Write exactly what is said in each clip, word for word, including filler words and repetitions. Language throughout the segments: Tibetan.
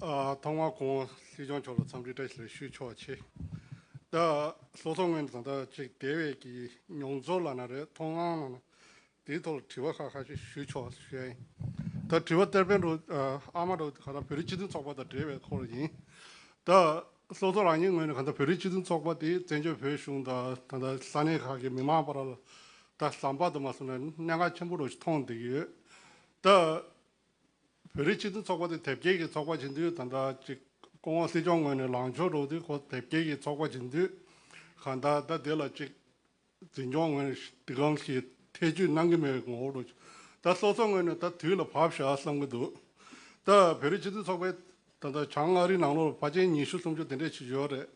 ཨ། ཐོག་མར་སྐུ་ངོ་སྲིད་སྐྱོང་མཆོག་ལ་འཚམས་འདྲི་བཀྲ་ཤིས་བདེ་ལེགས་ཞུ་ཆོག་ཆེ། ད་སོ་སོ་ངོས་ནས་ད་ལྟ་ཅིག་དེ་བས་ཀྱི་མྱོང་ཚོར་ལབ་ན་རེད། མཐོང་སྣང་ལབ་ན། དེའི་ཐོག་ལ་དྲི་བ་ཁ་ཁ་ཤས་ཞུ་ཆོག་ཞུ་ཡ་ཡིན། ད་དྲི་བ་གཏེར་སྟོན་འདྲ་བོ། ཨ། ཨ་མ་འདྲ་བོ་ག་ད་བོད་རིགས་སྤྱི་མཐུན་ཚོགས་པ་དང་འབྲེལ་བའི་སྐོར་ཡིན། ད་སོ་སོ་རང་ཉིད་ངོས་ནས་ག་ད་བོད་རིགས་སྤྱི་མཐུན་ཚོགས་པ་དེ་བཙན་བྱོལ་བོད་གཞུང་དང་ད་ལྟ་ས་གནས་ཁག་གི་མི་མང་བར་ལ་ད་ཟམ་པ་དུ་མ་སོང་ན་གནད་འགག་ཆེན་པོ་འདྲ་བོ་ཞིག་མཐོང་བསྡད་ཀྱི་ཡོད། ད། བོད་རིགས་སྤྱི་མཐུན་ཚོགས་པ་དེ་དེབ་སྐྱེལ་གྱི་ཚོགས་པ་ཡིན་དུས། ད་ལྟ་ཅིག་སྐུ་ངོ་སྲིད་སྐྱོང་ངོས་ནས་ལངས་ཕྱོགས་འདྲ་བོ་དེ་ཁོ་དེབ་སྐྱེལ་གྱི་ཚོགས་པ་ཡིན་དུས། གང་ལྟར་ད་དེ་ལ་ཅིག་འཛིན་སྐྱོང་ངོས་ནས་འདི་གང་ཞིག་ཐེ་བྱུས་གནང་གི་མེད་པའི་ངོ་བོ་འདྲ་བོ་ཅིག་ད་སོ་སོ་ངོས་ནས་ད་དུས་ལ་བབ་བཞག་བསམ་གྱི་འདུག་ད་བོད་རིགས་སྤྱི་མཐུན་ཚོགས་པའི་ད་ལྟ་བྱང་ཨ་རིའི་ནང་ལོགས་ལ་ཕལ་ཆེར་ཉི་ཤུ་སུམ་ཅུ་དེ་འདྲས་ཅིག་ཡོད་རེད།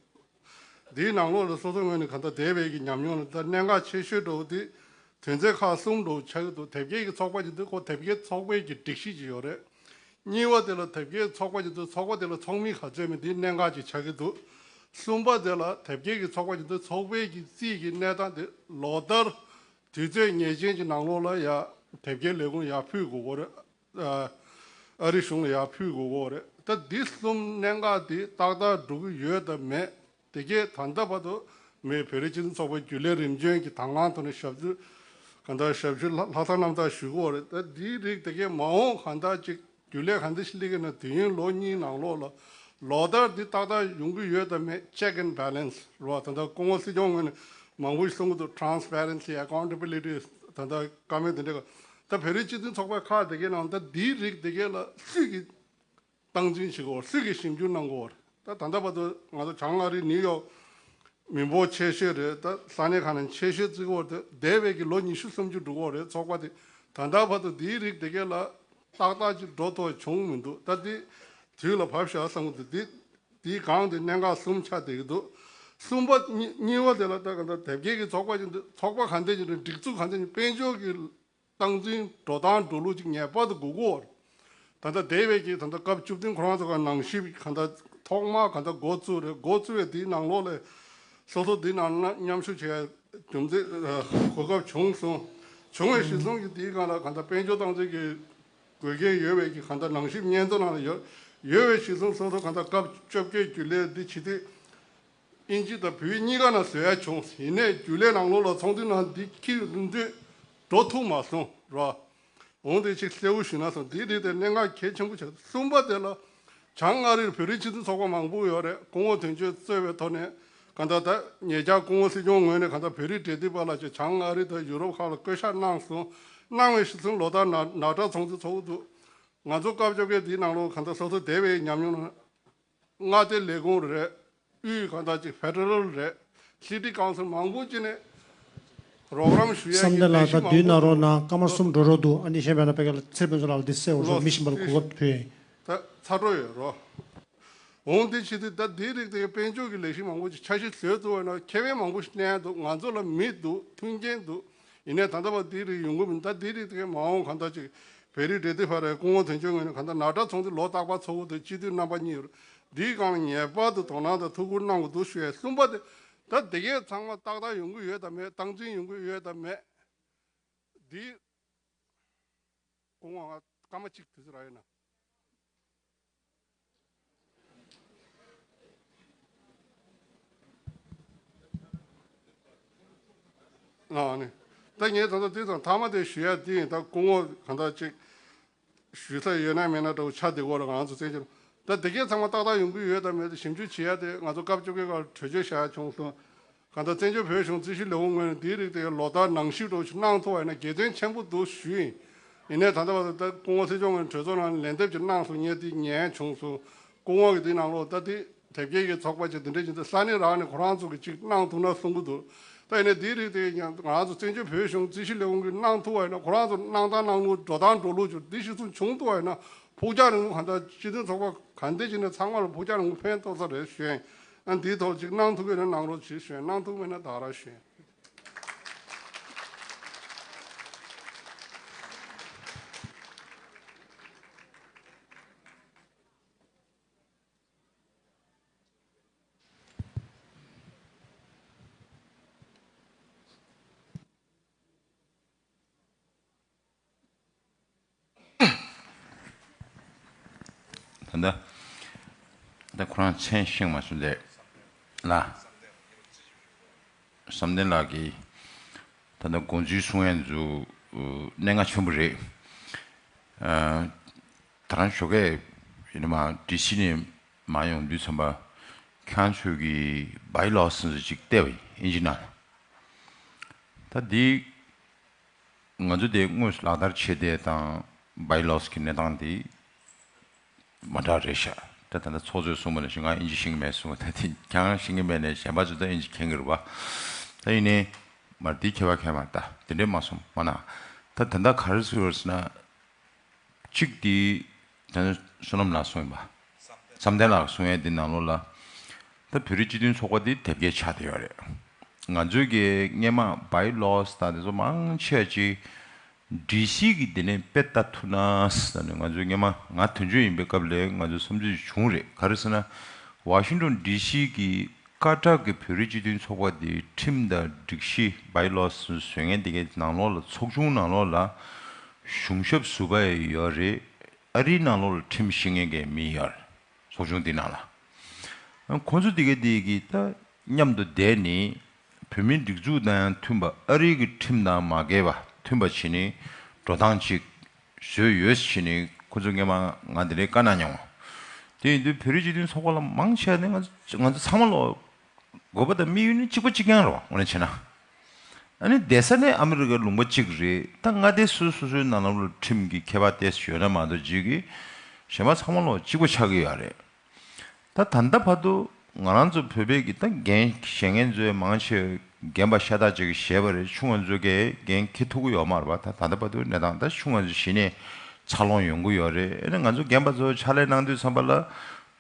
འདིའི་ནང་ལོགས་ལ་སོ་སོ་ངོས་ནས་གང་ལྟར་འདས་པའི་གི་ཉམས་མྱོང་ལ་ད་གནད་འགག་ཆེ་ཤོས་འདྲ་བོ་དེ་དོན་ཚན་ཁག་གསུམ་འདྲ་བོ་ཆགས་ཀྱི་འདུག་དེབ་སྐྱེལ་གྱི་ཚོགས་པ་ཅིག་འདུག་ཁོ་དེབ་སྐྱེལ་ཚོགས་པའི་གི་སྒྲིག་གཞི་ཅིག་ཡོད་རེད། གཉིས་པ་དེ་ལ་དེབ་སྐྱེལ་ཚོགས་པ་ཅིག་འདུག་ཚོགས་པ་དེ་ལ་ཚོགས་མི་ག་ཚོད་མིན་དེ་གནད་འགག་ཅིག་ཆགས་ཀྱི་འདུག་གསུམ་པ་དེ་ལ་དེབ་སྐྱེལ་གྱི་ཚོགས་པ་ཅིག་འདུག་ཚོགས་པའི་གི་རྩིས་ཀྱི་གནས་སྟངས་དེ་ལོ་ལྟར་དུས་ཚོད་ངེས་ཅན་གྱི་ནང་ལོགས་ལ་ཡ་དེབ་སྐྱེལ་ལས་ཁུངས་ཡར་ཕུལ་དགོས་ཀྱི་རེད། ཨ་རི་གཞུང་ལ་ཡར་ཕུལ་དགོས་ཀྱི་རེད། ད་འདི་གསུམ་གནད་འགག་འདི་ཏག་ཏག་འགྲོ་གི་ཡོད་དམ་མེད། དེ་གས་ད་ལྟ་བར་དུ་མི་བོད་རིགས་སྤྱི་མཐུན་ཚོགས་པའི་རྒྱུན་ལས་རིམ་བྱོན་གྱི་དང་བླངས་ཐོག་ནས་ཞབས་ཞུ་གང་ལྟར་ཞབས་ཞུ་ལྷག་ལྷག་བསམ་རྣམ་དག་ཞུ་གི་ཡོད་རེད། ད་འདིའི་རིགས་དེ་གས་མ་འོངས་གང་ལྟར་ཅིག་རྒྱུན་ལས་གང་འདྲ་ཞིག་སླེབས་ཀྱི་ན། དུས་ཡུན་ལོ་གཉིས་ནང་ལོགས་ལ་ལོ་ལྟར་འདི་ཏག་ཏག་ཡོང་གི་ཡོད་དམ་མེད། check and balance རེད་བ། ད་ལྟ་སྐུ་ངོ་སྲིད་སྐྱོང་ངོས་ནས་མང་པོ་ཞིག་གསུང་གི་འདུག transparency, accountability ད་ལྟ་བཀའ་མོལ་དེ་འདྲ། ད་བོད་རིགས་སྤྱི་མཐུན་ཚོགས་པ་ཁག་དེ་གའི་ནང་ད་འདིའི་རིགས་དེ་གའི་ལ་སུས་ཀྱིས་སྟངས་འཛིན་བྱེད་དགོས། སུས་ཀྱིས་ཞིབ་འཇུག་གནང་དགོས། ད་ད་ལྟ་བར་དུ་ང་ཚོ་བྱང་ཨ་རི་ནིའུ་ཡོག་མི་འབོར་ཆེ་ཤོས་རེད། ད་ས་གནས་ཁག་ནས་ཆེ་ཤོས་བརྩི་དགོས་རེད། འདས་པའི་གི་ལོ་ཉི་ཤུ་སུམ་ཅུ་འགྲོ་གི་རེད། ཚོགས་པ་དེ་ད་ལྟ་བར་དུ་འདིའི་རིགས་དེ་གའི་ལ་ཏག་ཏག་ཅིག་འགྲོ་ཐུབ་བྱུང་མི་འདུག་ད་འདི་དུས་ལ་བབ་བཞག་བསམ་གི་འདུག་འདི་འདིའི་སྒང་དེ་གནད་འགག་གསུམ་ཆགས་བསྡད་ཀྱི་འདུག་གསུམ་པ་གཉིས་གཉིས་པ་དེ་ལ་ད་ག་ད་དེབ་སྐྱེལ་གྱི་ཚོགས་པ་ཅིག་འདུག་ཚོགས་པ་ག་འདྲ་ཅིག་འདུག་སྒྲིག་འཛུགས་ག་འདྲ་ཅིག་དཔལ་འབྱོར་གྱི་སྟངས་འཛིན་འགྲོ་སྟངས་འགྲོ་ལུགས་ཅིག་ངེས་པར་དུ་དགོས་ཀྱི་ཡོད་རེད། ད་ལྟ་འདས་པའི་གི་ད་ལྟ་སྐབས་བཅུ་བདུན་ཁོ་རང་ཚོ་ག་ནང་ཞིབ་ག་ད་ཐོག་མར་ག་ད་འགོ་བཙུགས་རེད། འགོ་བཙུགས་པའི་དེའི་ནང་ལོགས་ལ་སོ་སོ་དེའི་ནང་ན་མཉམ་ཞུགས་བྱེད་ཡ་རྒྱུ་མཚན་གོ་སྐབས་བྱུང་སོང་། བྱུང་བའི་གཞི་བཟུང་གི་དེའི་སྒང་ལ་ག་ད་དཔལ་འབྱོར་སྟངས་འཛིན་གྱི་དགོས་གལ་ཡོད་པའི་གི་ག་ད་ནང་ཞིབ་སྙན་ཐོ་ནང་ལ་ཡོད་ཡོད་པའི་གཞི་བཟུང་སོ་སོ་ག་ད་སྐབས་བཅོ་བརྒྱད་རྒྱུན་ལས་འདི་བྱེད་དུས། དབྱིན་ཇི་དང་བོད་གཉིས་ཀ་ནང་བཟོ་ཡ་བྱུང་། ཡིན་ནའི་རྒྱུན་ལས་ནང་ལོགས་ལ་ཚོགས་འདུའི་ནང་འདི་འཁྱེར་ཡོང་དུས་འགྲོ་ཐུབ་མ་སོང་ར། འོང་དེ་ཅིག་གསལ་བོ་ཞུས་ན་སོང་། འདི་རིགས་དེ་གནད་འགག་གལ་ཆེན་པོ་ཆགས། གསུམ་པ་དེ་ལ་བྱང་ཨ་རིར་བོད་རིགས་སྤྱི་མཐུན་ཚོགས་པ་མང་པོ་ཡོད་རེད། སྐུ་ངོ་དོན་གཅོད་གཙོས་པའི་ཐོག་ནས་གང་ལྟར་ད་ཉེ་ཆར་སྐུ་ངོ་སྲིད་སྐྱོང་ངོས་ནས་གང་ལྟར་བོད་རིགས་འབྲེལ་མཐུད་པ་ལ་ཅིག་བྱང་ཨ་རི་དང་ཡུ་རོབ་ཁག་ལ་བསྐོ་གཞག་གནང་སོང་། གནང་བའི་གཞི་བཟུང་ལོ་ལྟར་ནག་ནག་ཁྲ་ཚོགས་འདུ་ཚོགས་ཀྱི་འདུག་ང་ཚོ་སྐབས་བཅོ་བརྒྱད་འདིའི་ནང་ལོགས་གང་ལྟར་སོ་སོ་འདས་པའི་ཉམས་མྱོང་ནང་མངའ་སྡེ་ལས་ཁུངས་རེད། དབུས་གང་ལྟར་ཅིག་ཕེ་ཌེ་རལ་རེད། སི་ཊི་ཀའུན་སིལ་མང་པོ་ཅིག་ནས་རོགས་རམ་ཞུ་ཡ་བསམ་གཏན་ལགས། ད་དུས་ནང་རོགས་གནང་། སྐར་མ་གསུམ་འགྲོ་རོགས་འདུག་ཨ་ནི་གཞན་པ་ན་པ་ག་ལ་ཚེ་དཔོན་ཚོ་ལགས་ལ་འདི་གསལ་བོ་ལོ་མི་ཤིན་པ་ལ་གོ་སྐབས་ཕུལ་ཡིན། ད་ཚ་འགྲོ་ཡོད་རོ། འོང་དེ་བྱེད་དུས་ད་འདིའི་རིགས་དེ་དཔལ་འབྱོར་གྱི་ལས་གཞི་མང་པོ་ཅིག་འཆར་གཞི་བཟོས་ཐུབ་པ་ཡིན་ན། ཁེ་ཕན་མང་པོ་ཞིག་གནས་འདུག་ང་ཚོ་ལ་མི་འདུག་མཐུན་རྐྱེན་འདུག་ཡིན་ནའི་ད་ལྟ་བར་འདིའི་རིགས་ཡོང་གི་མིན། ད་འདིའི་རིགས་དེ་མ་འོངས་གང་ལྟར་ཅིག་བོད་རིགས་འབྲེལ་མཐུད་པ་རེད། སྐུ་ངོ་དོན་གཅོད་ངོས་ནས་གང་ལྟར་ནག་ཁྲ་ཚོགས་འདུ་ལོ་རྟག་པར་ཚོགས་དགོས་འདུག་སྤྱི་འཐུས་རྣམ་པ་གཉིས་ཡོད་རེད། འདིའི་སྒང་ལ་ངེས་པར་དུ་དོ་སྣང་དང་ཐུགས་ཁུར་གནང་དགོས་འདུག་ཞུ་ཡས། གསུམ་པ་དེ་ད་དེ་གས་ཚང་མ་ཏག་ཏག་ཡོང་གི་ཡོད་དམ་མེད། སྟངས་འཛིན་ཡོང་གི་ཡོད་དམ་མེད། འདི་སྐུ་ངོ་ང་སྐར་མ་གཅིག་དུས་ཚོད་རག་ཡོད་ན། ཨ་ནི། ད་ངས་ད་ལྟ་དེ་དང་མཐའ་མ་དེ་ཞུ་ཡ་དེ་ཡིན། ད་སྐུ་ངོ་གང་ལྟར་ཅིག་ཞུ་ས་ཡོད་ན་མེད་ན་འདྲ་བོ་ཆགས་བསྡད་ཀྱི་ཡོད་རེད། ང་ཚོ་བཙན་བྱོལ་ད་དེ་གས་ཚང་མ་ཏག་ཏག་ཡོང་གི་ཡོད་དམ་མེད་དེ་ཞིབ་འཇུག་བྱེད་ཡ་དེ་ང་ཚོ་སྐབས་བཅོ་བརྒྱད་ཁག་ལ་གྲོས་ཆོད་བཞག་ཡ་བྱུང་སོང་། གང་ལྟར་བཙན་བྱོལ་བོད་གཞུང་རྩིས་ཞིབ་ལས་ཁུངས་ངོས་ནས་འདིའི་རིགས་དེ་ལོ་ལྟར་ནང་ཞིབ་འདྲ་བོ་ཞིག་གནང་ཐུབ་པ་ཡིན་ན་དགེ་མཚན་ཆེན་པོ་འདུག་ཞུས་ཡིན། ཡིན་ནའི་ད་ལྟ་བར་དུ་ད་སྐུ་ངོ་སྲིད་སྐྱོང་ངོས་ནས་གྲོས་ཚོགས་ནང་ལན་འདེབས་ཅིག་གནང་སོང་ངས་དེ་ཉན་བྱུང་སོང་། སྐུ་ངོ་གིས་དེའི་ནང་ལོགས་ད་དེ་དེབ་སྐྱེལ་གྱི་ཚོགས་པ་ཅིག་དེ་འདྲ་ཅིག་འདུག་ས་གནས་རང་ནས་ཁོ་རང་ཚོ་གིས་ཅིག་གནང་ཐུབ་ན་གསུང་གི་འདུག་ད་ཡིན་ནའི་དེའི་རིགས་དེ་ཡང་ང་ཚོ་བཙན་བྱོལ་བོད་གཞུང་རྩིས་ཞིབ་ལས་ཁུངས་ཀྱིས་གནང་ཐུབ་པ་ཡིན་ན། ཁོ་རང་ཚོ་གནང་སྟངས་གནང་ལུགས་འགྲོ་སྟངས་འགྲོ་ལུགས་ཅིག་འདི་གཞི་བཟུང་བྱུང་ཐུབ་པ་ཡིན་ན། ཕུགས་རྒྱང་རིང་པོ་གང་ལྟར་སྤྱི་མཐུན་ཚོགས་པ་གང་འདྲ་ཅིག་ནས་ཚང་མ་ལ་ཕུགས་རྒྱང་རིང་པོ་ཕན་ཐོགས་ས་རེད་ཞུ་ཡིན། ཨ། འདིའི་ཐོག་ཅིག་གནང་ཐུབ་ཀྱི་ན་གནང་རོགས་བྱེད་ཞུ་ཡིན། གནང་ཐུབ་མེད་ན་ད་ར་ཞུ་ཡིན། ད་ལྟ་ ད་ཁོ་རང་མཚན་ཤེས་མ་སོང་དེ་ལ། བསམ་གཏན་ལགས་ཀྱིས་ད་ལྟ་དགོངས་ཚུལ་གསུང་ཡས་ཚོ་གནད་འགག་ཆེན་པོ་རེད། ཨ། ད་རང་ཞོགས་ཀས་ཡིན་ན་མ་ཌི་སི་ནས་མ་ཡོང་དུས་ཙམ་པ་ཁྱེད་རང་ཚོས་ཀྱི་བྷའི་ལོ་སི་ཅིག་བལྟས་པ་ཡིན་ཨིན་ཇི་ནང་ལ། ད་འདི་ང་ཚོ་དེ་དངོས་སུ་ལག་བསྟར་བྱེད་བསྡད་དང་བྷའི་ལོ་སི་གི་གནས་སྟངས་དེ་མ་འདྲ་རེད་ཤག་ད་ད་ལྟ་ཚོགས་གཙོས་གསུངས་པ་ནང་བཞིན་ང་ཨིན་ཇི་ཤེས་ཀྱི་མེད་གསུངས། ད་དེ་ཁྱེད་རང་ཤེས་ཀྱི་མེད་ནས་གཞན་པ་ཚོ་ད་ཨིན་ཇི་མཁྱེན་གྱི་རེད་པ། ད་ཡིན་ནའི་མར་དེ་ཁྱད་པར་ཁྱད་པར་ད་དེ་འདྲས་མ་སོང་མ་ན། ད་ད་ལྟ་ག་རེ་ཟེར་ཟེར་ན། གཅིག་དེ་ད་ནི་བསོད་ནམས་ལགས་གསུངས་ཡིན་པ། བསམ་གཏན་ལགས་གསུང་ཡས་དེ་ནང་ལོགས་ལ། ད་བོད་རིགས་སྤྱི་མཐུན་ཚོགས་པ་དེ་དེབ་སྐྱེལ་ཆགས་བསྡད་ཡོད་རེད། ང་ཚོའི་གི་སྔས་མ་བྷའི་ལོ་སི་དང་དེ་ཚོ་མང་ཆེ་བ་ཅིག་ཌི་སི་གི་དེ་ནས་དཔེ་ལྟ་ཐུབ་ན་ཟེར་ནས། ང་ཚོའི་སྔས་མ་ང་དོན་གཅོད་ཡིན་པའི་སྐབས་ལ་ང་ཚོའི་བསམ་ཚུལ་བྱུང་རེད། ག་རེ་ཟེར་ན། ཝ་ཤིང་ཏོན་ཌི་སི་གི་ཀ་ཊག་གི་བོད་རིགས་སྤྱི་མཐུན་ཚོགས་པ་དེའི་ཁྲིམས་དང་སྒྲིག་གཞི་བྷའི་ལོ་སི་བཟོ་མཁན་དེ་གའི་ནང་ལོགས་ལ་ཚོགས་ཆུང་ནང་ལོགས་ལ་གཞུང་ཞབས་ཟུར་པ་ཡང་ཡོད་རེད། ཨ་རིའི་ནང་ལོགས་ལ་ཁྲིམས་ཤེས་མཁན་གྱི་མི་ཡོད་རེད། ཚོགས་ཆུང་དེ་ནང་ལ། ཁོང་ཚོ་དེ་གའི་དེ་གི་ད་མཉམ་དུ་བསྡད་ནས་བོད་མིའི་སྒྲིག་འཛུགས་དང་ཡང་མཐུན་པ། ཨ་རིའི་གི་ཁྲིམས་དང་མ་འགལ་བ་མཐུན་པ་བྱས་ནས་འགྲོ་སྟངས་ཅིག་བཟོས་ཡོད་ཟེར་ནས་ཁོ་ཚོ་སྔས་མ་ང་དེ་འདྲའི་བཀའ་གནང་མྱོང་། དེ་ཡིན་དུས་བོད་རིགས་སྤྱི་མཐུན་ཚོགས་པ་ལ་མང་ཆེ་བ་ནི་ང་ཚོ་ང་ཚོ་ཚང་མ་ལོ་དགོས་པ་དང་དམིགས་ཡུལ་ནི་གཅིག་པ་གཅིག་རྐྱང་རེད་བ། དངོས་གནས་བྱས་ན། ཨ་ནི་བསྡད་ས་ནི་ཨ་མི་རི་ཀའི་ལུང་པ་གཅིག་རེད། ད་མངའ་སྡེ་སོ་སོ་སོའི་ནང་ལོགས་ལ་ཁྲིམས་ཀྱི་ཁྱད་པར་ཏོག་ཙམ་ཡོད་ན་མ་གཏོགས་ཅིག་གི་གཞན་པ་ཚང་མ་ལོ་གཅིག་པ་ཆགས་ཀྱི་ཡོད་རེད། ད་ད་ལྟ་བར་དུ་ང་རང་ཚོ་བོད་པའི་གི་ད་འགན་བཞེས་མཁན་ཚོའི་མང་ཆེ་རྒན་པ་ཤ་སྟག་ཅིག་གིས་བཞེས་པ་རེད། ཆུང་བ་ཚོ་གིས་འགན་འཁྱེར་ཐུབ་ཀྱི་ཡོད་མ་རེད་པ། ད་ད་ལྟ་བར་དུ་གནས་སྟངས་ད་ཆུང་བ་ཚོ་གཞི་ནས་འཚར་ལོངས་ཡོང་གི་ཡོད་རེད། ཨ་ནི་ང་ཚོ་རྒན་པ་ཚོ་ཕྱག་ལས་གནང་དུས་ཙམ་པ་ལ་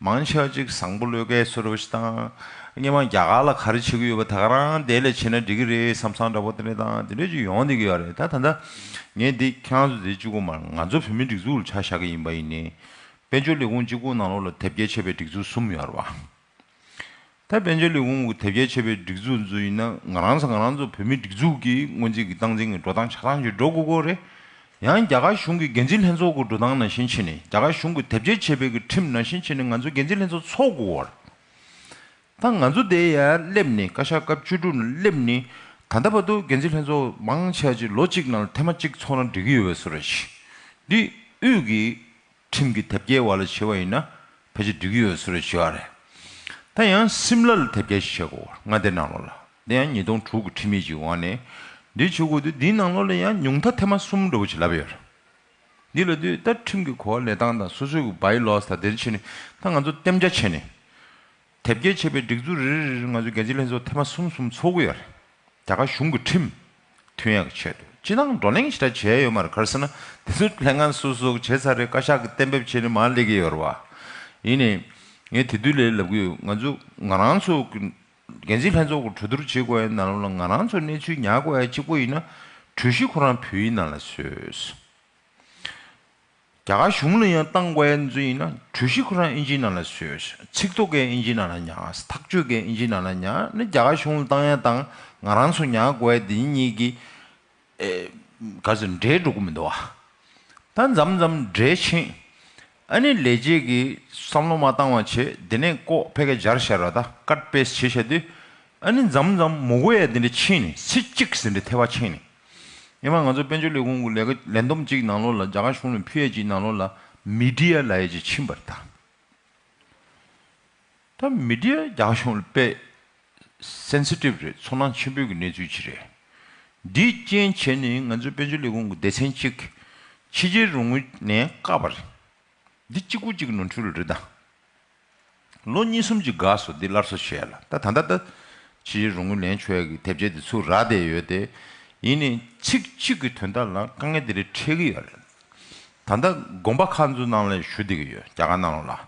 མང་ཆེ་བ་ཅིག་བཟང་པོ་བློས་འགེལ་བཟོ་འདྲ་བ་ཞིག་དང་། སྔོན་མ་རྒྱ་གར་ལ་ག་རེ་བྱེད་ཀྱི་ཡོད་པ་ད་ག་རང་དེ་ལས་བྱས་ན་འགྲིག་གི་རེད་བསམ་བསམ་འདྲ་པོ་དེ་འདྲ་དང་དེ་འདྲ་ཅིག་ཡོང་བསྡད་ཀྱི་ཡོད་རེད། ད་ད་ལྟ་ངས་འདི་ཁྱེད་རང་ཚོ་འདི་གཅིག་པོ་མ་རེད། ང་ཚོ་བོད་མིའི་སྒྲིག་འཛུགས་ལ་ཆ་བཞག་གི་ཡིན་པ་ཡིན་ནའི། དཔལ་འབྱོར་ལས་ཁུངས་གཅིག་པོ་ནང་ལོགས་ལ་དེབ་སྐྱེལ་བྱས་པའི་སྒྲིག་འཛུགས་གསུམ་ཡོད་རེད་བ། ད་དཔལ་འབྱོར་ལས་ཁུངས་ཀྱི་དེབ་སྐྱེལ་བྱས་པའི་སྒྲིག་འཛུགས་ཚོ་ཡིན་ན་ང་རང་ཚོ་ང་རང་ཚོ་བོད་མིའི་སྒྲིག་འཛུགས་ཀྱི་སྔོན་རྩིས་ཀྱི་སྟངས་འཛིན་གྱི་འགྲོ་སྟངས་ཆགས་སྟངས་ཀྱི་འགྲོ་དགོས་ཀྱི་རེད། ཡང་རྒྱ་གར་གཞུང་གི་འགན་འཛིན་ལྷན་ཚོགས་ཀྱི་འགྲོ་སྟངས་ནང་བཞིན་བྱས་ནས། རྒྱ་གར་གཞུང་གི་དེབ་སྐྱེལ་བྱས་པའི་གི་ཁྲིམས་ནང་བཞིན་བྱས་ནས་ང་ཚོ་འགན་འཛིན་ལྷན་ཚོགས་ཚོགས་དགོས་ཀྱི་རེད། ད་ང་ཚོ་དེ་ཡར་སླེབས་ནས་བཀའ་ཤག་སྐབས་བཅུ་དྲུག་ནང་སླེབས་ནས་ད་ལྟ་བར་དུ་འགན་འཛིན་ལྷན་ཚོགས་མང་ཆེ་བ་ཅིག་ལོ་གཅིག་ནང་ལ་ཐེངས་མ་གཅིག་ཚོགས་ན་འགྲིག་གི་ཡོད་པའི་བཟོ་འདྲ་ཞིག་འདི་དབུས་ཀྱི་ཁྲིམས་ཀྱི་དེབ་སྐྱེལ་བ་ལ་བྱས་པ་ཡིན་ན་ཕལ་ཆེར་འགྲིག་གི་ཡོད་བཟོ་འདྲ་ཞིག་ཡོད་རེད། ད་ཡང་སིམ་ལ་ལ་དེབ་སྐྱེལ་ཞིག་བྱེད་དགོས། མངའ་སྡེ་ནང་ལོགས་ལ་འདི་ཡང་ཉིས་སྟོང་དྲུག་གི་ཁྲིམས་ཡིག་ཅིག་འོག་ནས་འདི་བྱེད་དགོས་དུས་འདིའི་ནང་ལོགས་ལ་ཡང་ཉུང་མཐའ་ཐེངས་མ་གསུམ་འདྲ་བོ་ཅིག་ལབ་ཡོད་རེད། འདི་ལབ་དུས་ད་ཁྲིམས་ཀྱི་གོ་བ་ལེན་སྟངས་དང་སོ་སོའི་གི་བྷའི་ལོ་སི་དང་དེར་བྱས་ནས་ད་ང་ཚོ་གཏན་འཇགས་བྱས་ནས། དེབ་སྐྱེལ་བྱས་པའི་སྒྲིག་འཛུགས་རེ་རེ་རེ་རེ་ང་ཚོའི་འགན་འཛིན་ལྷན་ཚོགས་ཐེངས་མ་གསུམ་གསུམ་ཚོགས་ཀྱི་ཡོད་རེད། རྒྱ་གར་གཞུང་གི་ཁྲིམས་མཐུན་ཡག་གི་ཆེད་དུ། སྤྱིར་བཏང་བགྲོ་གླེང་ཞེ་དྲག་བྱས་ཡོད་མ་རེད། ག་རེ་ཟེར་ན་དེ་ཚོའི་ལྷན་ཁང་སོ་སོ་བྱས་ཚར་རེད། བཀའ་ཤག་གིས་གཏན་འབེབས་བྱས་ནས་མར་སླེབས་ཀྱི་ཡོད་རེད་བ། ཡིན་ནའི་ངས་དེ་དུས་ལས་ལབ་ཀྱི་ཡོད། ང་ཚོ་ང་རང་ཚོ་གི་འགན་འཛིན་ལྷན་ཚོགས་ཀྱི་གྲོས་བསྡུར་བྱེད་དགོས་ཡ་ནང་ལོགས་ལ་ང་རང་ཚོ་གནས་ཚུལ་ཉར་དགོས་ཡ་གཅིག་པོ་ཡིན་ན་གྲོས་གཞི་ཁོ་རང་བོད་ཡིག་ནང་ལ་བཟོས། རྒྱ་གར་གཞུང་ལ་ཡང་བཏང་དགོས་ཡ་ཚོ་ཡིན་ན་གྲོས་གཞི་ཁོ་རང་ཨིན་ཇིའི་ནང་ལ་བཟོས། ཚིག་ཐོ་གས་ཨིན་ཇིའི་ནང་ལ་ཉར། ཐག་གཅོད་གས་ཨིན་ཇིའི་ནང་ལ་ཉར། ནི་རྒྱ་གར་གཞུང་ལ་བཏང་ཡ་དང་ང་རང་ཚོ་ཉར་དགོས་ཡ་དེ་གཉིས་ཀྱི་ཨེ་ག་ཚོད་འདྲེས་འགྲོ་གི་མི་འདུག་བ། ད་མཚམས་མཚམས་འདྲེས་ཕྱིན། ཨ་ནི་ལས་བྱེད་ཀྱིས་བསམ་བློ་མ་བཏང་བ་བྱས་དེ་ནས་ལྐོག་ཕ་གིར་སྦྱར་བཞག་ར། ད་ཀཊ་པེ་སི་བྱས་བཞག་དུས། ཨ་ནི་མཚམས་མཚམས་མི་དགོས་ཡ་དེ་འདྲ་ཕྱིན་ནས། ཚིག་གཅིག་ཟིན་འདྲ་ཐེ་བ་ཕྱིན་ནས། ཡིན་ན་ང་ཚོ་དཔལ་འབྱོར་ལས་ཁུངས་ཀྱི་ལས་ཀ་ལས་བསྡོམས་གཅིག་ནང་ལོགས་ལ་རྒྱ་གར་གཞུང་ལ་ཕུལ་ཡ་གཅིག་ནང་ལོགས་ལ་མི་ཌི་ཡ་ལབ་ཡ་གཅིག་ཕྱིན་པ་རེད་ད། ད་མི་ཌི་ཡ་རྒྱ་གཞུང་ལ་དཔེ་སེན་སི་ཊིབ་རེད། ཚོར་སྣང་ཆེན་པོའི་གི་གནས་ཚུལ་ཅིག་རེད། འདིའི་རྐྱེན་བྱས་ནས་ང་ཚོའི་དཔལ་འབྱོར་ལས་ཁུངས་ཀྱི་སྡེ་ཚན་གཅིག་ཕྱི་རྒྱལ་རོགས་དངུལ་ལེན་བཀག་པ་རེད། འདི་གཅིག་པུ་གཅིག་ནོར་འཁྲུལ་རེད་ད། ལོ་གཉིས་གསུམ་ཅིག་འགག་སོང་འདི་སླར་གསོ་བྱས་ལ། ད་ད་ལྟ་ད་ཕྱི་རྒྱལ་རོགས་དངུལ་ལེན་ཆོག་ཡ་གི་དེབ་སྐྱེལ་འདི་ཚུར་རག་བསྡད་ཡོད་དེ། ཡིན་ནའི་ཚིག་གཅིག་གི་དོན་དག་ལ་དཀའ་ངལ་འདི་རིགས་འཕྲད་ཀྱི་ཡོད་རེད། ད་ལྟ་དགོན་པ་ཁག་ཚོའི་ནང་ལ་ཞུ་བསྡད་ཀྱི་ཡོད། རྒྱ་གར་ནང་ལོགས་ལ།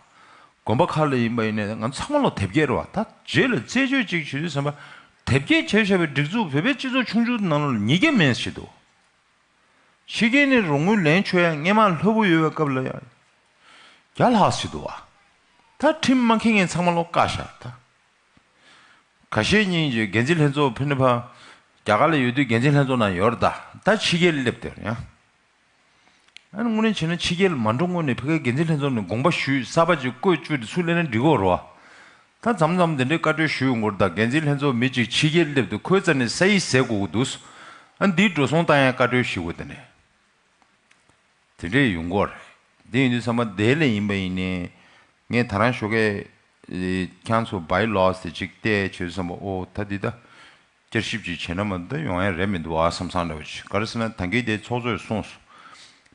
དགོན་པ་ཁག་ལ་ཡིན་པ་ཡིན་ནའི་ང་ཚང་མ་ལོ་དེབ་སྐྱེལ་རེད་བ། ད་རྗེས་ལ་རྩད་གཅོད་ཅིག་བྱེད་དུས་ཙམ་པ་དེབ་སྐྱེལ་བྱས་བཞག་པའི་སྒྲིག་འཛུགས་བོད་པའི་སྤྱི་ཚོགས་ཆུང་ཆུང་ནང་ལོགས་ལ་ཉིས་བརྒྱ་མེད་ཟེར་འདུག་ཕྱི་རྒྱལ་ནས་རོགས་དངུལ་ལེན་ཆོག་ཡ་སྔས་མ་ལྷོད་པོ་ཡོད་པའི་སྐབས་ལ་ཡ་བརྒྱ་ལྷག་ཟེར་འདུག་བ། ད་ཁྲིམས་མ་འཁྱེར་མཁན་ཚང་མ་ལོ་བཀག་བཞག་ད། ཁ་ཤས་གཉིས་ཀྱིས་འགན་འཛིན་ལྷན་ཚོགས་ཕུད་ནས་ཕར་རྒྱ་གར་ལ་ཡོད་དུས་འགན་འཛིན་ལྷན་ཚོགས་ནང་ཡོད་རེད་ད། ད་ཕྱི་རྒྱལ་སླེབས་དེར་ཡང་། ཨ་ནི་དངོས་གནས་བྱས་ན་ཕྱི་རྒྱལ་ལ་མ་འགྲོ་སྔོན་ནས་ཕ་གིའི་འགན་འཛིན་ལྷན་ཚོགས་ནས་དགོངས་པ་ཞུས། གསར་པ་ཅིག་བསྐོས་བཅུག་སྟེ་ཚུར་སླེབས་ན་འགྲིག་གོ་རེད་བ། ད་མཚམས་མཚམས་དེ་འདྲའི་བཀའ་འཁྲོལ་ཞུས་ཡོང་གི་རེད། ད་འགན་འཛིན་ལྷན་ཚོགས་མི་གཅིག་ཕྱི་རྒྱལ་སླེབས་དུས་ཁོའི་རྩ་ནས་ས་ཡིག་ཟེར་དགོས་ཀྱི་འདུག་ཨ་འདིའི་འགྲོ་སོང་བཏང་ཡ་བཀའ་འཁྲོལ་ཞུ་དགོས། དེ་ནས་དེ་འདྲས་ཡོང་གི་རེད། དེ་ཡིན་དུས་ཙམ་པ་དེ་ལས་ཡིན་པ་ཡིན་ནའི། ངས་ད་རང་ཞོགས་ཀས་ཁྱེད་ཚོ་བའི་ལོ་སི་དེ་ཅིག་བལྟས་བྱས་ཙམ་པ། ཨོ་ད་འདི་ད་བསྐྱར་ཞིབ་ཅིག་བྱས་ན་མ་གཏོགས་ཡོང་ཡ་རེད་མི་འདུག་ཨ་བསམ་བསམ་འདྲ་བོ་ཅིག་ག་རེ་ཟེར་ན་ད་གིན་དེ་ཚོགས་གཙོས་གསུངས་སོང་།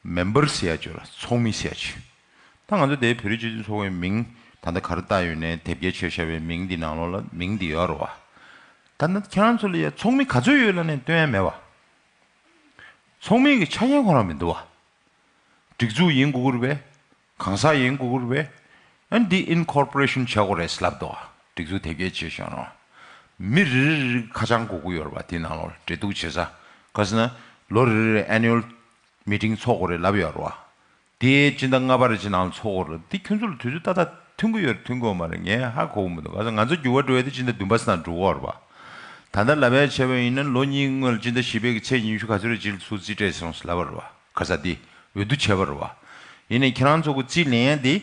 མེམ་བར་ཟེར་ཡ་ཅིག་ཡོད་རེད། ཚོགས་མི་ཟེར་ཡ་ཅིག་ད་ང་ཚོ་དེ་བོད་རིགས་སྤྱི་མཐུན་ཚོགས་པའི་མིང་ད་ལྟ་ག་རེ་བཏགས་ཡོད་ནའི་དེབ་སྐྱེལ་བྱས་བཞག་པའི་མིང་འདི་ནང་ལོགས་ལ་མིང་འདི་ཡོད་རེད་བ། ད་ནི་ཁྱེད་རང་ཚོ་ལ་ཡ་ཚོགས་མི་ག་ཚོད་ཡོད་ལབ་ནའི་སྟོན་ཡ་མེད་བ། ཚོགས་མི་གི་ཆ་རྐྱེན་ཁོ་རང་མི་འདུག་བ། སྒྲིག་འཛུགས་ཡིན་དགོས་ཀྱི་རེད་པས། གང་ཟག་ཡིན་དགོས་ཀྱི་རེད་པས། ཨ་ནི་འདི་ཨིན་ཀོར་པོ་རེ་ཤན་བྱ་དགོས་རེད་ལབ་འདུག་བ། སྒྲིག་འཛུགས་དེབ་སྐྱེལ་བྱས་བཞག་ན། མི་རེ་རེ་རེ་ཁ་བྱང་དགོས་ཀྱི་ཡོད་རེད་པ། དེའི་ནང་ལོགས་ལ་འབྲེལ་གཏུག་བྱེད་ས། ག་ཟེར་ན་ལོ་རེ་རེ་ཨེ་ནུ་ཨལ་མི་ཊིང་ཚོགས་དགོས་རེད་ལབ་ཡོད་རེད་བ། དེ་སྤྱི་ཟླ་ལྔ་པ་རེ་ཅིག་ནང་ཚོགས་དགོས་རེད། དེ་ཁྱོད་ཚོ་ལ་དུས་ཚོད་ཏག་ཏག་ཐོན་གྱི་ཡོད་རེད་ཐོན་གྱི་ཡོད་མ་རེད་ངས་ཧ་གོ་གི་མི་འདུག་ག་ཚོད་ང་ཚོ་འགྱུར་བ་འགྲོ་ཡ་དེ་སྤྱི་ཟླ་བདུན་པ་ཙམ་ནང་འགྲོ་གི་ཡོད་རེད་པ། ད་ལྟ་ལབ་ཡ་བྱས་པ་ཡིན་ན་ལོ་གཉིས་སྔོན་ལ་སྤྱི་ཟླ་བཞི་པའི་གི་ཚེས་ཉི་ཤུ་ག་ཚོད་རེ་ཅིག་ལ་ཚུར་རྩིས་སྤྲད་སོང་ཟེར་ལབ་པ་རེད་པ། ག་ས་དེ་འོས་བསྡུ་བྱས་པ་རེད་པ། ཡིན་ནའི་ཁྱེད་རང་ཚོ་གི་རྩིས་ལེན་ཡ་དེ་